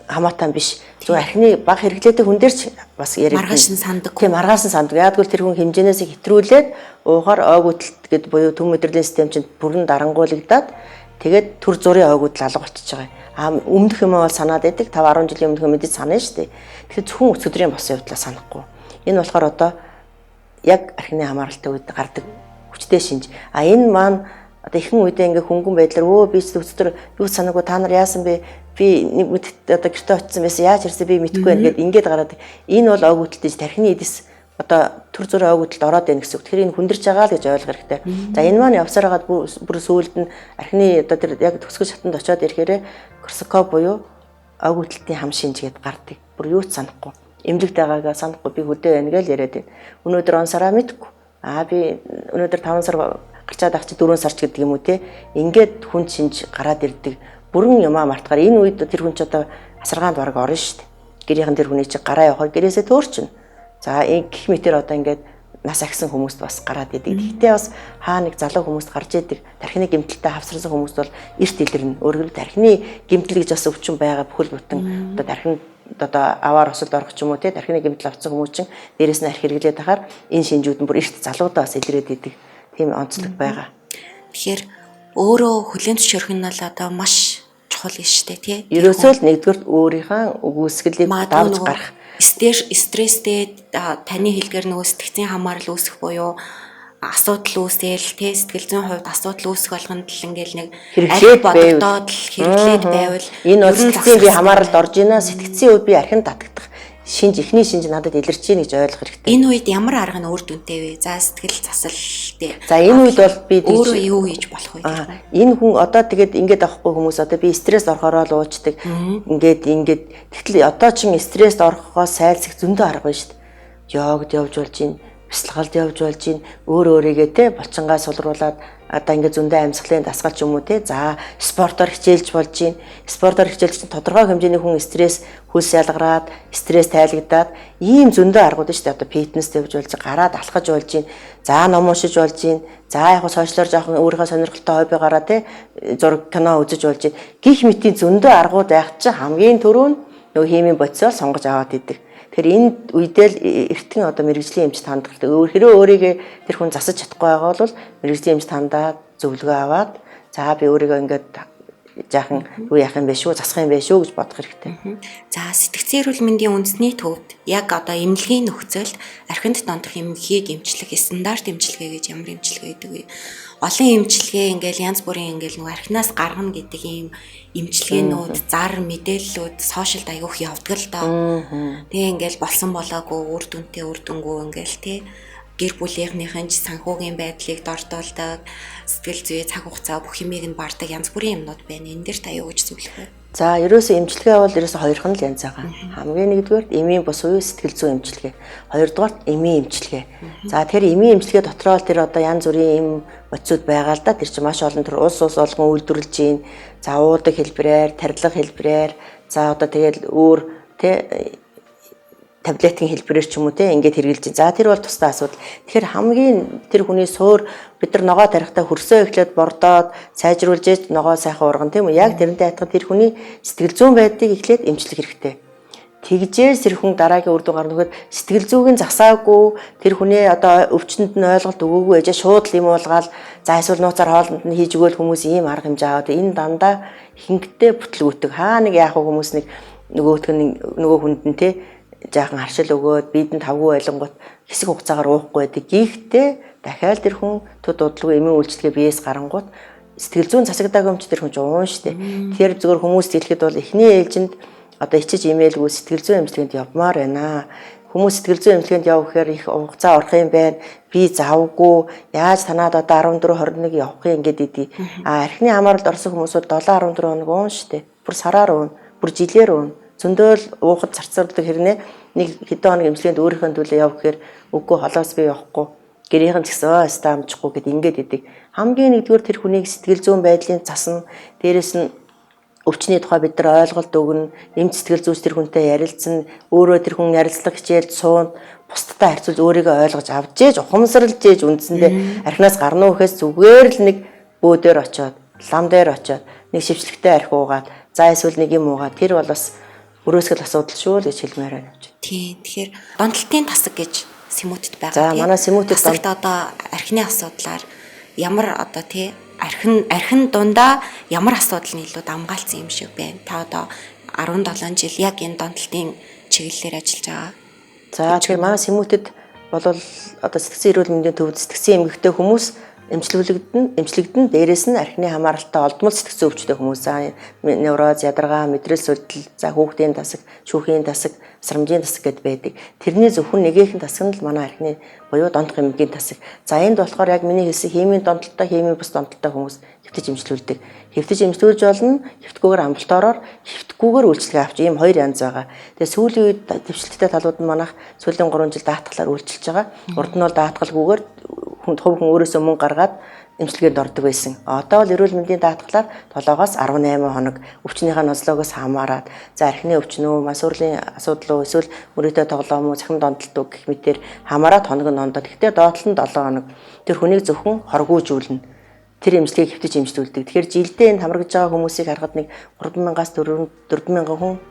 хамаатай биш. Зөвхөн архины баг хэрэглээтэй хүн дээр ч бас яригдана. Маргааш нь сандаггүй. Тийм, маргааш нь санддаг. Яагтвэл тэр хүн хэмжээнээс хэтрүүлээд уухаар ойгүйтэл гэд буюу төв мэдрэлийн систем чинь бүрэн дарангуйлагдаад тэгээд төр зургийн ойгүйтэл алга болчихж байгаа юм. А өмнөх юм бол санаад байдаг. 5 10 жилийн өмнөх юм мэдээж санана шүү дээ. Тэгэхээр зөвхөн өчигдрийн болсон явдлаа санахгүй. Энэ болохоор одоо яг архины хамааралтай үед гардаг хүчтэй шинж. А энэ маань одоо ихэнх үедээ ингээ хөнгөн байдлаар өө би ч өчигдөр юу санаагүй, та нар яасан бэ? Би нэг мэд одоо гэртээ очсон байсан, яаж ирсэн би мэдэхгүй байна гэд ингээд гараад энэ бол ойгүйтэл тархины эдэс одоо төр зүрийн ойгүйдэлд ороод байна гэсэн үг. Тэгэхээр энэ хүндэрч байгаа л гэж ойлгох хэрэгтэй. За энэ маань явсаар хагаад бүр сүүлд нь архины одоо тэр яг төгсгөл шатанд очиод ирэхээр Корсаков буюу ойгүйдэлтийн хам шинж гээд гардаг. Бүр юу ч санахгүй. Эмнэлэгт байгаагаа санахгүй, би хөдөө байна гэж яриад байна. Өнөөдөр он сараа мэдэхгүй. Аа би өнөөдөр 5 сар гарчаад ах чи 4 сар ч гэдэг юм уу те. Ингээд хүн шинж гараад ирдэг. Бүрэн юмаа мартахаар энэ үед тэр хүн ч одоо асаргаанд бараг орно шүү дээ. Гэрийнхэн тэр хүний чи гараа явахаар гэрээсээ төөрчнө. За гэх мэтэр одоо ингээд нас ахисан хүмүүст бас гараад идэг. Гэхдээ бас хаа нэг залуу хүмүүст гарч идэг. Тархины гэмтэлтэй хавсарсан хүмүүст бол эрт илэрнэ. Өөрөөр хэлбэл тархины гэмтэл гэж бас өвчин байгаа бүхэл бүтэн одоо тархинд одоо аваар осолд орох ч юм уу те тархины гэмтэл авсан хүмүүс чинь дээрэс нь арх хэрэглээд ахаар энэ шинжүүд нь бүр эрт залуудаа бас илрээд идэг. Тийм онцлог байгаа. Тэгэхээр өөрөө хүлээн зөвшөөрөх нь бол одоо маш чухал юм шүү дээ тий. Ерөөсөө л нэгдүгürt өөрийнхөө үгүйсгэлийг давж гарах. Стресстэй таны хэлгээр нөгөө сэтгцийн хамаарал үүсэх буюу асуудал үүсээл тэ сэтгэл зүйн хувьд асуудал үүсэх болгонд л ингээл нэг хэрэглээд бодогдоод л хэрэглээд байвал энэ бол сэтгцийн би хамааралд орж ийна, сэтгцийн үед би архин татагдах шинж, эхний шинж надад илэрч ийн гэж ойлгох хэрэгтэй. Энэ үед ямар арга нь үр дүнтэй вэ? За сэтгэл засал тий. За энэ үед бол би өөрөө юу хийж болох вэ? Энэ хүн одоо тэгээд ингээд авахгүй хүмүүс одоо би стресс орохороо л уучдаг. Ингээд тэгтэл одоо чин стресст орохоос сайлсах зөндөө арга байна шүү дээ. Йогд явж болж ийн, бясалгалд явж болж ийн, өөр өөрийгөө те булчингаа сулруулад одоо ингээд зөндөө амьсгалын дасгал ч юм уу те. За спортоор хичээлж болж ийн. Спортоор хичээлж чинь тодорхой хэмжээний хүн стресс хөлс ялгараад, стресс тайлагдаад ийм зөндөө аргууд шүү дээ. Одоо фитнес явж болж, гараад алхаж болж ийн. За ном уншиж болж ийн. За яг сошиалор жоохон өөрийнхөө сонирхолтой хоббигаараа те зураг кино үзэж болж ийн. Гих мэтийн зөндөө аргууд байх чинь хамгийн түрүү нь нөгөө химийн бодисоор сонгож аваад идэг. Тэгэхээр энэ үедээ л эртхэн одоо мэргэжлийн эмчт хандах хэрэгтэй. Хэрвээ өөрийгөө тэр хүн засаж чадахгүй байгаа бол мэргэжлийн эмчт хандаад зөвлөгөө аваад за би өөрийгөө ингээд жаахан юу яах юм бэ шүү, засах юм бэ шүү гэж бодох хэрэгтэй. За сэтгцийн эрүүл мэндийн үндэсний төвд яг одоо эмнэлгийн нөхцөлд архинд донтох эмхийг эмчлэх стандарт эмчилгээ гэж ямар эмчилгээ гэдэг вэ? Олон эмчилгээ ингээл янз бүрийн ингээл нөгөө архинаас гаргана гэдэг ийм эмчилгээнүүд, зар мэдээллүүд сошиалд аягүйх явдаг л доо. Тэгээ ингээл болсон болоогүй, үр дүнтэй үр дүнгүй ингээл тий гэр бүлийнхнийхэн ч санхүүгийн байдлыг дордуулдаг, сэтгэл зүй, цаг хугацаа бүх юмыг нь бардаг янз бүрийн юмнууд байна. Энэ дээр та юу гэж зөвлөх вэ? За ерөөсөө эмчилгээ бол ерөөсөө хоёрхан л янз байгаа. Хамгийн нэгдүгээрт эмийн бус буюу сэтгэл зүйн эмчилгээ. Хоёрдугаарт эмийн эмчилгээ. За тэгэхээр эмийн эмчилгээ дотроо л тэр одоо янз бүрийн эм бодисууд байгаа л да. Тэр чинь маш олон төр улс болгон үйлдвэрлэж гин. За уудаг хэлбэрээр, тарилга хэлбэрээр, за одоо тэгэл өөр тэ таблетын хэлбэрээр ч юм уу те ингээд хэрэглэж байна. За тэр бол тусдаа асуудал. Тэгэхээр хамгийн тэр хүний суур бид нар ногоо тарихтаа хөрсөө эхлээд бордоод сайжруулж ээж ногоо сайхан урган тийм үү? Яг тэрнтэй адилхан тэр хүний сэтгэл зүйн байдлыг эхлээд эмчлэх хэрэгтэй. Тэгжээс тэр хүн дараагийн үр дүн гарна гэхэд сэтгэл зүйн засаагүй тэр хүнээ одоо өвчнөд нь ойлголт өгөөгүй ээжээ шууд л юм уулгаал за эсвэл нууцаар хоолнд нь хийж өгөөл хүмүүс ийм арга хэмжээ аваад энэ дандаа ихэнхдээ бүтлгүүтэг хаа нэг яах вэ хүмүүс нэг нөгөөх нь нөгөө хүнд нь те жаахан харшил өгөөд бидэнд тавгүй байлангууд хэсэг хугацаагаар уухгүй байдаг. Гэхдээ дахиад тэр хүн төд удалгүй эмийн үйлчилгээ биеэс гарангууд сэтгэл зүйн засагдаагүй юм чи тэр хүн ч уун штэ. Тэгэхээр зөвхөн хүмүүст хэлэхэд бол эхний ээлжинд одоо ичиж имээлгүй сэтгэл зүйн эмчилгээнд явмаар байна. Хүмүүс сэтгэл зүйн эмчилгээнд явах гэхээр их хугацаа орох юм байна. Би завгүй. Яаж танаад одоо 14 21 явах юм ингээд идэв. А архины хамааралд орсон хүмүүс бол 7 14 хоног уун штэ. Бүр сараар уун, бүр жилээр уун. Зөндөөл уухад зарцуулдаг хэрнээ нэг хэдэн хоног эмчилгээнд өөрийнхөө төлөө явах гэхээр үгүй холоос би явахгүй. Гэрийнхэн ч гэсэн өста амжихгүй гэд ингээд идэг. Хамгийн нэгдүгээр тэр хүнийг сэтгэл зүйн байдлын засна. Дээрэс нь өвчний тухай бид нар ойлголт өгнө, эмч сэтгэл зүйч тэр хүнтэй ярилцсан, өөрөө тэр хүн ярилцлага хичээлд суун, бусдтай харьцуулж өөрийгөө ойлгож авч ээж, ухамсарлж ээж үндсэндээ архинаас гарна уу гэхээс зүгээр л нэг бөө дээр очиод, лам дээр очиод, нэг шившлэгтэй архи уугаад, за эсвэл нэг юм уугаад тэр бол бас өрөөсгөл асуудал шүү л гэж хэлмээр байна. Тийм. Тэгэхээр донтолтын тасаг гэж Сэмүүтэд байгаа. За манай Сэмүүтэд тасагт одоо архины асуудлаар ямар одоо тий архин дундаа ямар асуудал нь илүү давмгаалцсан юм шиг байна. Та одоо 17 жил яг энэ донтолтын чиглэлээр ажиллаж байгаа. За тэгэхээр манай Сэмүүтэд бол одоо сэтгцэн эрүүл мэндийн төвд сэтгцэн эмгэгтэй хүмүүс эмчлэгдэн, дээрээс нь архины хамааралтай олдмол сэтгцэн өвчтэй хүмүүс, за невроз, ядаргаа, мэдрэл сүлдэл, за хүүхдийн тасаг, шүүхийн тасаг, сарамжийн тасаг гэд байдаг. Тэрний зөвхөн нэгэн тасаг нь л манай архины буюу донтох эмгэгийн тасаг. За энд болохоор яг миний хэлсэн химийн донтолтой, химийн бус донтолтой хүмүүс хэвтэж эмчлүүлдэг. Хэвтэж эмчлүүлж болно, хэвтгүүгээр амбулатороор, хэвтгүүгээр үйлчилгээ авч ийм хоёр янз байгаа. Тэгээ сүүлийн үед дэвшилттэй талууд нь манайх сүүлийн 3 жил даатгалаар үйлчилж байгаа. Урд нь бол даатгалгүйгээр хүн өөрөөсөө мөнгө гаргаад эмчилгээнд ордог байсан. Одоо бол эрүүл мэндийн даатгалаар 7-оос 18 хоног өвчнийхээ ноцлоогоос хамаарат за архины өвчин үү, мансуурлын асуудал уу, эсвэл мөрөөдөө тоглоом уу, цахим донтолт уу гэх мэтэр хамаарат хоног нь ондоо. Гэхдээ доотлол нь 7 хоног. Тэр хүнийг зөвхөн хоргуужүүлнэ. Тэр эмчилгээг хэвтэж эмчлүүлдэг. Тэгэхээр жилдээ энэ хамрагдж байгаа хүмүүсийг харахад нэг 3000-аас 4000 хүн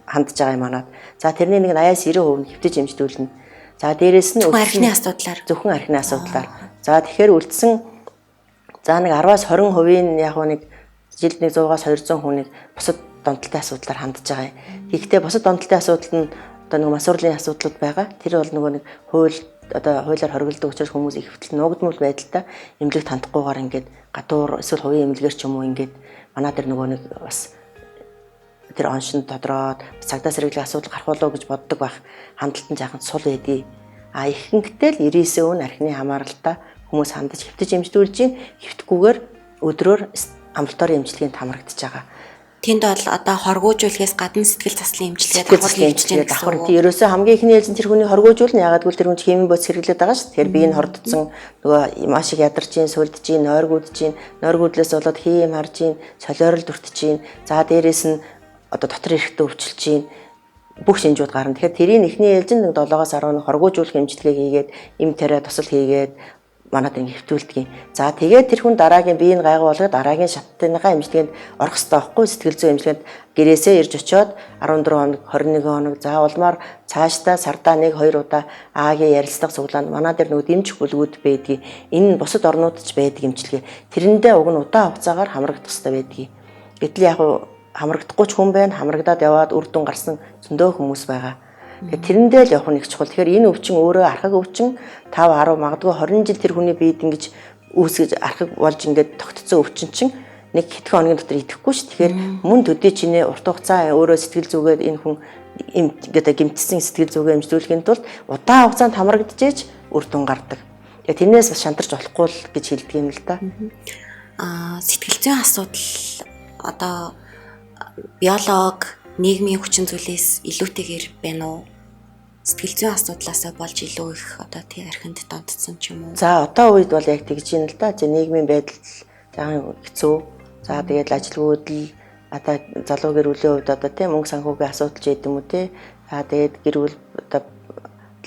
хандж байгаа юм манад. За тэрний нэг 80-аас 90% нь хэвтэж эмчлүүлнэ. За дээрээс нь архины асуудлаар зөвхөн архины асуудлаар. За тэгэхээр үлдсэн за нэг 10-аас 20% нь яг нэг жилд нэг 100-аас 200 хүнийг бусад донтолтой асуудлаар хандж байгаа юм. Гэхдээ бусад донтолтой асуудал нь одоо нэг мансуурлын асуудлууд байгаа. Тэр бол нөгөө нэг хууль одоо хуулиар хоригддог учраас хүмүүс их хэвтэл нуугдмал байдалтай эмнэлэгт хандахгүйгээр ингээд гадуур эсвэл хувийн эмнэлгээр ч юм уу ингээд манай тэр нөгөө нэг бас тэр оншин тодроод цагдаа сэргийлэх асуудал гарах болоо гэж боддог байх хандлт нь жаахан сул байдгийг. А ихэнхдээ л 99% нь архины хамааралтай хүмүүс хандаж хэвтэж эмчлүүлж гин хэвтэхгүйгээр өдрөөр амбулаторийн эмчилгээнд хамрагдаж байгаа. Тэнд бол одоо хоргуужуулахаас гадна сэтгэл заслын эмчилгээ давхар хийж байгаа давхар. Тийм ерөөсөө хамгийн ихний ээлжин тэр хүний хоргуужуулна. Ягаад гэвэл тэр хүн химийн бодис хэрэглээд байгаа шүү. Тэгэхээр би энэ хордцсон нөгөө маш их ядарч гин, сүлдэж гин, нойргуудж гин, нойргуудлаас болоод хийм харж гин, солиорол дүртэж гин. За дээрээс нь одоо дотор эрэхтэн өвчлөж гин бүх шинжүүд гарна. Тэгэхээр тэрийн эхний ээлжинд 7-оос 10 хоргуужуулах эмчилгээг хийгээд эм тариа тусал хийгээд манад ингэ хэвтүүлдэг юм. За тэгээд тэр хүн дараагийн биеийн гайгүй болгоод дараагийн шаттныхаа эмчилгээнд орох хэрэгтэй байхгүй сэтгэл зүйн эмчилгээнд гэрээсээ ирж очиод 14 хоног 21 хоног за улмаар цаашдаа сардаа 1 2 удаа АГ ярилцлага цуглаанд манай дээр нөгөө дэмжих бүлгүүд байдгийг. Энэ нь бусад орнуудад ч байдаг эмчилгээ. Тэрэндээ уг нь удаан хугацаагаар хамрагдах хэрэгтэй байдгийг. Гэтэл яг хамрагдахгүй ч хүн байна, хамрагдаад яваад үр дүн гарсан зөндөө хүмүүс байгаа. Тэгэхээр тэрэндээ л явах нь их чухал. Тэгэхээр энэ өвчин өөрөө архаг өвчин 5 10 магадгүй 20 жил тэр хүний биед ингэж үүсгэж архаг болж ингээд тогтцсон өвчин чинь нэг хэдхэн хоногийн дотор идэхгүй ш. Тэгэхээр мөн төдий чинээ урт хугацаа өөрөө сэтгэл зүгээд энэ хүн ингээд гэмтсэн сэтгэл зүгээ эмчлүүлэхийн тулд удаан хугацаанд хамрагдчихэж үр дүн гардаг. Тэгээ тэрнээс бас шантарч болохгүй л гэж хэлдэг юм л да. Аа сэтгэл зүйн асуудал одоо биолог нийгмийн хүчин зүйлээс илүүтэйгээр байна уу? Сэтгэл зүйн асуудлаасаа болж илүү их одоо тий архинд донтцсон ч юм уу? За одоо үед бол яг тэгж юм л да. За нийгмийн байдал жаахан хэцүү. За тэгээд ажилгүйдэл одоо залуу гэр бүлийн хувьд одоо тий мөнгө санхүүгийн асуудал ч гэдэм үү тий. За тэгээд гэр бүл одоо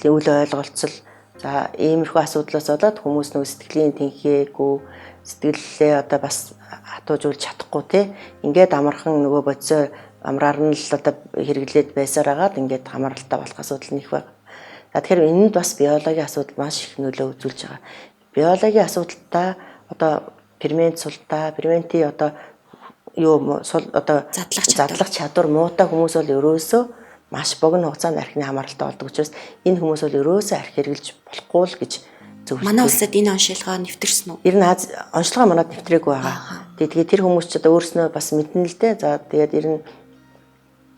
үл ойлголцол за иймэрхүү асуудлаас болоод хүмүүс нөгөө сэтгэлийн тэнхээгүй сэтгэллээ одоо бас хатуужуулж чадахгүй тий. Ингээд амархан нөгөө бодисоо Амраар нь л одоо хэрэглээд байсаар агаад ингээд хамааралтай болох асуудал нь их байна. За тэгэхээр энэнд бас биологийн асуудал маш их нөлөө үзүүлж байгаа. Биологийн асуудалтай одоо фермент султай, ферментийн одоо юу сул одоо задлах чадвар муутай хүмүүс бол ерөөсөө маш богино хугацаанд архины хамааралтай болдог учраас энэ хүмүүс бол ерөөсөө архи хэрэглэж болохгүй л гэж зөвлөдөг. Манай улсад энэ оншилгоо нэвтэрсэн үү? Ер нь оншилгоо манад нэвтрээгүй байгаа. Тэгээд тэр хүмүүс ч одоо өөрснөө бас мэднэ л дээ. За тэгээд ер нь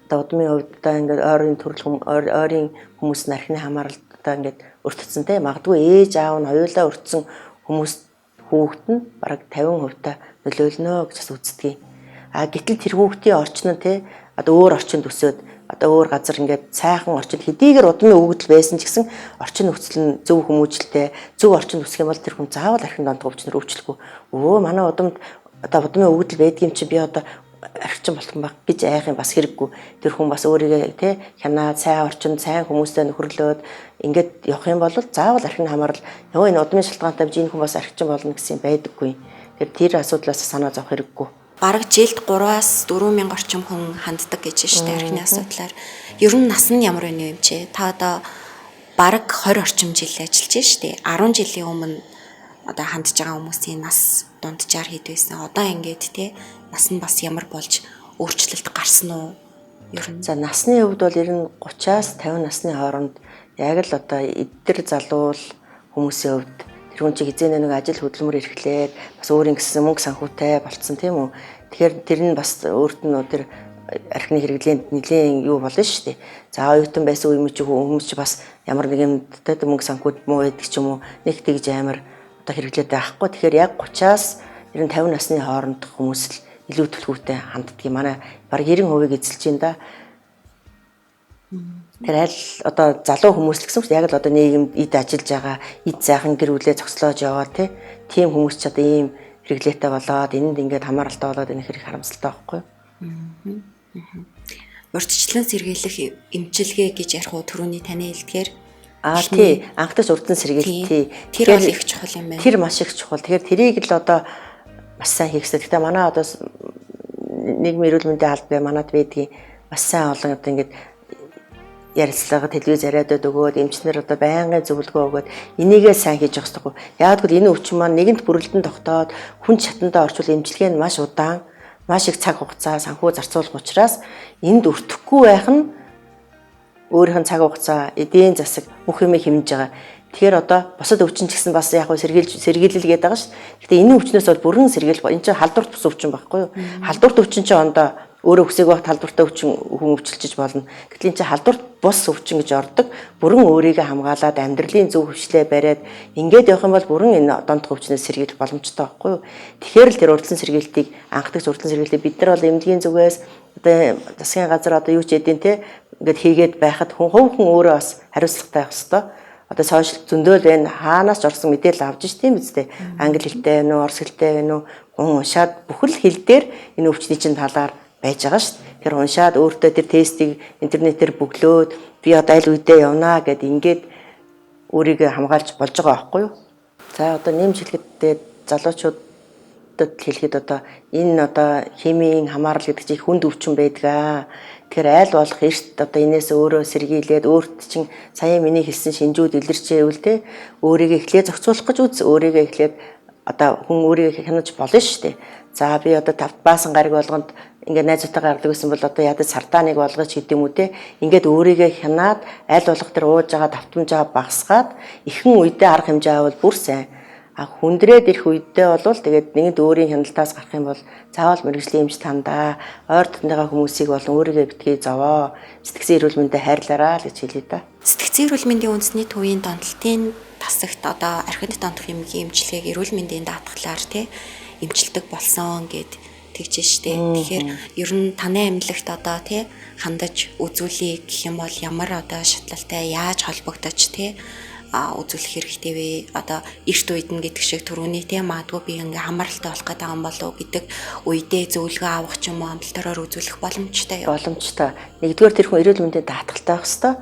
одоо удмын хувьд одоо ингээд ойрын төрөл ойрын хүмүүс нь архины хамааралд одоо ингээд өртсөн те. Магадгүй ээж аав нь хоёулаа өртсөн хүмүүс хүүхэд нь бараг 50% та нөлөөлнө гэж бас үздэг. А гэтэл тэр хүүхдийн орчин нь те одоо өөр орчинд өсөөд одоо өөр газар ингээд сайхан орчинд хэдийгээр удмын өгөгдөл байсан ч гэсэн орчин нөхцөл нь зөв хүмүүжлтэй зөв орчинд өсөх юм бол тэр хүн заавал архин донтох өвчнөр өвчлөхгүй. Өө манай удамд одоо удмын өгөгдөл байдгийм чи би одоо архичин болох юм баг гэж айх юм бас хэрэггүй. Тэр хүн бас өөрийгөө те хянаад сайн орчинд сайн хүмүүстэй нөхөрлөөд ингээд явах юм бол заавал архины хамаарал ёо энэ удмын шалтгаантай би энэ хүн бас архичин болно гэсэн юм байдаггүй. Тэр асуудлаас санаа зовх хэрэггүй. Бараг жилд 3-аас 4 мянга орчим хүн ханддаг гэж байна шүү дээ архины асуудлаар. Ер нь нас нь ямар вэ юм чи? Та одоо бараг 20 орчим жил ажиллаж байна шүү дээ. 10 жилийн өмнө одоо хандж байгаа хүмүүсийн нас дунджаар хэд байсан. Одоо ингээд те нас нь бас ямар болж өөрчлөлт гарсан уу? Ер нь. За насны хувьд бол ер нь 30-аас 50 насны хооронд яг л одоо эдгэр залуул хүмүүсийн хувьд тэр хүн чинь хизээ нэг ажил хөдөлмөр эрхлээд бас өөрийн гэсэн мөнгө санхүүтэй болцсон тийм үү. Тэгэхээр тэр нь бас өөрт нь тэр архины хэрэглээнд нэлээд юу болно шүү дээ. За оюутан байсан үе мэт хүмүүс чи бас ямар нэг юм мөнгө санхүүд муу байдаг ч юм уу нэг тэгж амар одоо хэрэглээд байхгүй. Тэгэхээр яг 30-аас 50 насны хоорондох хүмүүс л илүү түлхүүртэй ханддаг юм. Манай бараг 90%-ийг эзэлж байна да. Тэр аль одоо залуу хүмүүс л гэсэн үг яг л одоо нийгэмд эд ажиллаж байгаа, эд сайхан гэр бүлээ зогслоож яваа тийм хүмүүс ч одоо ийм хэрэглээтэй болоод энэнд ингээд хамааралтай болоод энэ хэрэг харамсалтай байхгүй юу? Урьдчилан сэргийлэх эмчилгээ гэж ярих уу түрүүний таны хэлдгээр? Аа тий, анхдагч урьдчилан сэргийлэх тий. Тэр бол их чухал юм байна. Тэр маш их чухал. Тэгэхээр тэрийг л одоо маш сайн хийх хэрэгтэй. Гэхдээ манай одоо нийгмийн эрүүл мэндийн албан манад байдгийн маш сайн олон одоо ингээд ярилцлага телевиз яриадад өгөөд эмчнэр одоо байнгын зөвлөгөө өгөөд энийгээ сайн хийж явах хэрэгтэй. Яг гэвэл энэ өвчин маань нэгэнт бүрэлдэн тогтоод хүн чатандаа орчвол эмчилгээ нь маш удаан, маш их цаг хугацаа санхүү зарцуулах учраас энд өртөхгүй байх нь өөрийнх нь цаг хугацаа, эдийн засаг бүх юмыг хэмнэж байгаа. Тэгэхээр одоо бусад өвчин ч гэсэн бас яг сэргийлэл гэдэг байгаа шүү. Гэхдээ энэ өвчнөөс бол бүрэн сэргийлэх. Энэ чинь халдварт бус өвчин байхгүй юу? Халдварт өвчин чинь ондоо өөрөө хүсээгүй байхад халдвартай өвчин хүн өвчлөж болно. Гэтэл энэ чинь халдварт бус өвчин гэж ордог. Бүрэн өөрийгөө хамгаалаад амьдралын зөв хвшлээ бариад ингээд явах юм бол бүрэн энэ донтох өвчнөөс сэргийлэх боломжтой байхгүй юу? Тэгэхээр л тэр урьдчилан сэргийлтийг анхдагч урьдчилан сэргийлтийг бид нар бол эмнэлгийн зүгээс одоо засгийн газар одоо юу ч эдийн те ингээд хийгээд байхад хүн хувь хүн өөрөө бас хариуцлагатай байх ёстой. Одоо сошиал зөндөөл байна. Хаанаас ч орсон мэдээлэл авч ш тийм биз дээ. Англи хэлтэй байна уу, орос хэлтэй байна уу? Хүн уншаад бүхэл хэл дээр энэ өвчний чинь талаар байж байгаа шүү дээ. Тэр уншаад өөртөө тэр тестийг интернетээр бөглөөд би одоо аль үедээ явнаа гэд ингээд өөрийгөө хамгаалж болж байгаа байхгүй юу? За одоо нэмж хэлэхэд залуучуудад хэлэхэд одоо энэ одоо химийн хамаарал гэдэг чинь хүнд өвчин байдаг. Тэгэхээр айл болох эрт одоо энээс өөрөө сэргийлээд өөрт чинь сая миний хэлсэн шинжүүд илэрчээвэл те өөрийгөө эхлээ зохицуулах гэж үз, өөрийгөө эхлээд одоо хүн өөрийгөө хянаж болно шүү дээ. За би одоо 5 баасан гариг болгонд ингээд найзуудтайгаа гардаг гэсэн бол одоо ядаж сардаа нэг болгож гэдэг юм уу те. Ингээд өөрийгөө хянаад аль болох тэр ууж байгаа давтамжаа багасгаад ихэн үедээ арга хэмжээ авал бүр сайн. А хүндрээд ирэх үедээ бол тэгээд нэгэнт өөрийн хяналтаас гарах юм бол заавал мэргэжлийн эмч тандаа, ойр дотныхоо хүмүүсийг болон өөрийгөө битгий зовоо. Сэтгцэн эрүүл мэндэ хайрлаарай л гэж хэлье да. Сэтгцэн эрүүл мэндийн үндэсний төвийн донтолтын тасагт одоо архинд донтох эмгийн эмчилгээг эрүүл мэндийн даатгалаар те эмчилдэг болсон гэд тэгж штэ. Тэгэхээр ер нь таны эмнэлэгт одоо тий хандаж үзүүлье гэх юм бол ямар одоо шатлалтай яаж холбогдож тий үзүүлэх хэрэгтэй вэ? Одоо эрт үед нь гэдэг шиг түрүүний тий магадгүй би ингээ хамааралтай болох гэдэг юм болов уу гэдэг үедээ зөвлөгөө авах ч юм уу амбулаториор үзүүлэх боломжтой юу? Боломжтой. Нэгдүгээр тэр хүн эрүүл мэндийн даатгалтай байх ёстой.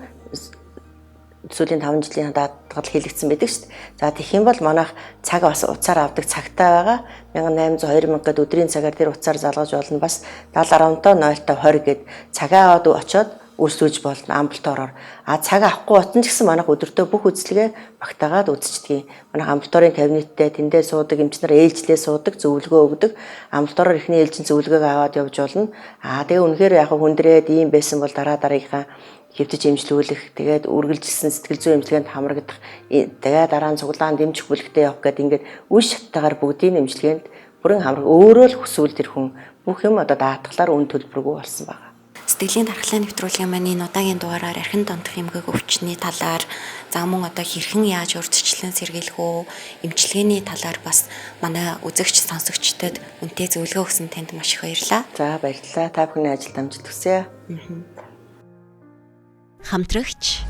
Сүүлийн 5 жилийн даатгал даатгал хийлэгдсэн байдаг шүү дээ. За тэгэх юм бол манайх цаг бас утсаар авдаг цагтай байгаа. 1800 2000 гээд өдрийн цагаар тэр утсаар залгаж болно. Бас 70.5 0 20 гээд цагаа аваад очиод үйлчлүүлж болно амбулатороор. А цаг авахгүй утсан ч гэсэн манайх өдөртөө бүх үйлчилгээ багтаагаад үзчихдэг. Манайх амбулаторийн кабинеттэй тэндээ суудаг эмч нар ээлжлээ суудаг, зөвлөгөө өгдөг. Амбулатороор эхний ээлжин зөвлөгөөг аваад явж болно. А тэгээ үнэхээр яг хүндрээд ийм байсан бол дараа дараагийнхаа хэвтэж эмчлүүлэх, тэгээд үргэлжилсэн сэтгэл зүйн эмчилгээнд хамрагдах, тэгээд дараа нь цуглаан дэмжих бүлэгтээ явах гэдэг ингээд үе шаттайгаар бүгдийн эмчилгээнд бүрэн хамраг өөрөө л хүсвэл тэр хүн бүх юм одоо даатгалаар үн төлбөргүй болсон байна. Сэтгэлийн дархлаа нэвтрүүлгийн маань энэ удаагийн дугаараар архин донтох эмгэг өвчний талаар, за мөн одоо хэрхэн яаж урьдчилан сэргийлэх үү, эмчилгээний талаар бас манай үзэгч сонсогчдод үнэтэй зөвлөгөө өгсөн танд маш их баярлалаа. За баярлалаа. Та бүхний ажилд амжилт хүсье. Хамтрагч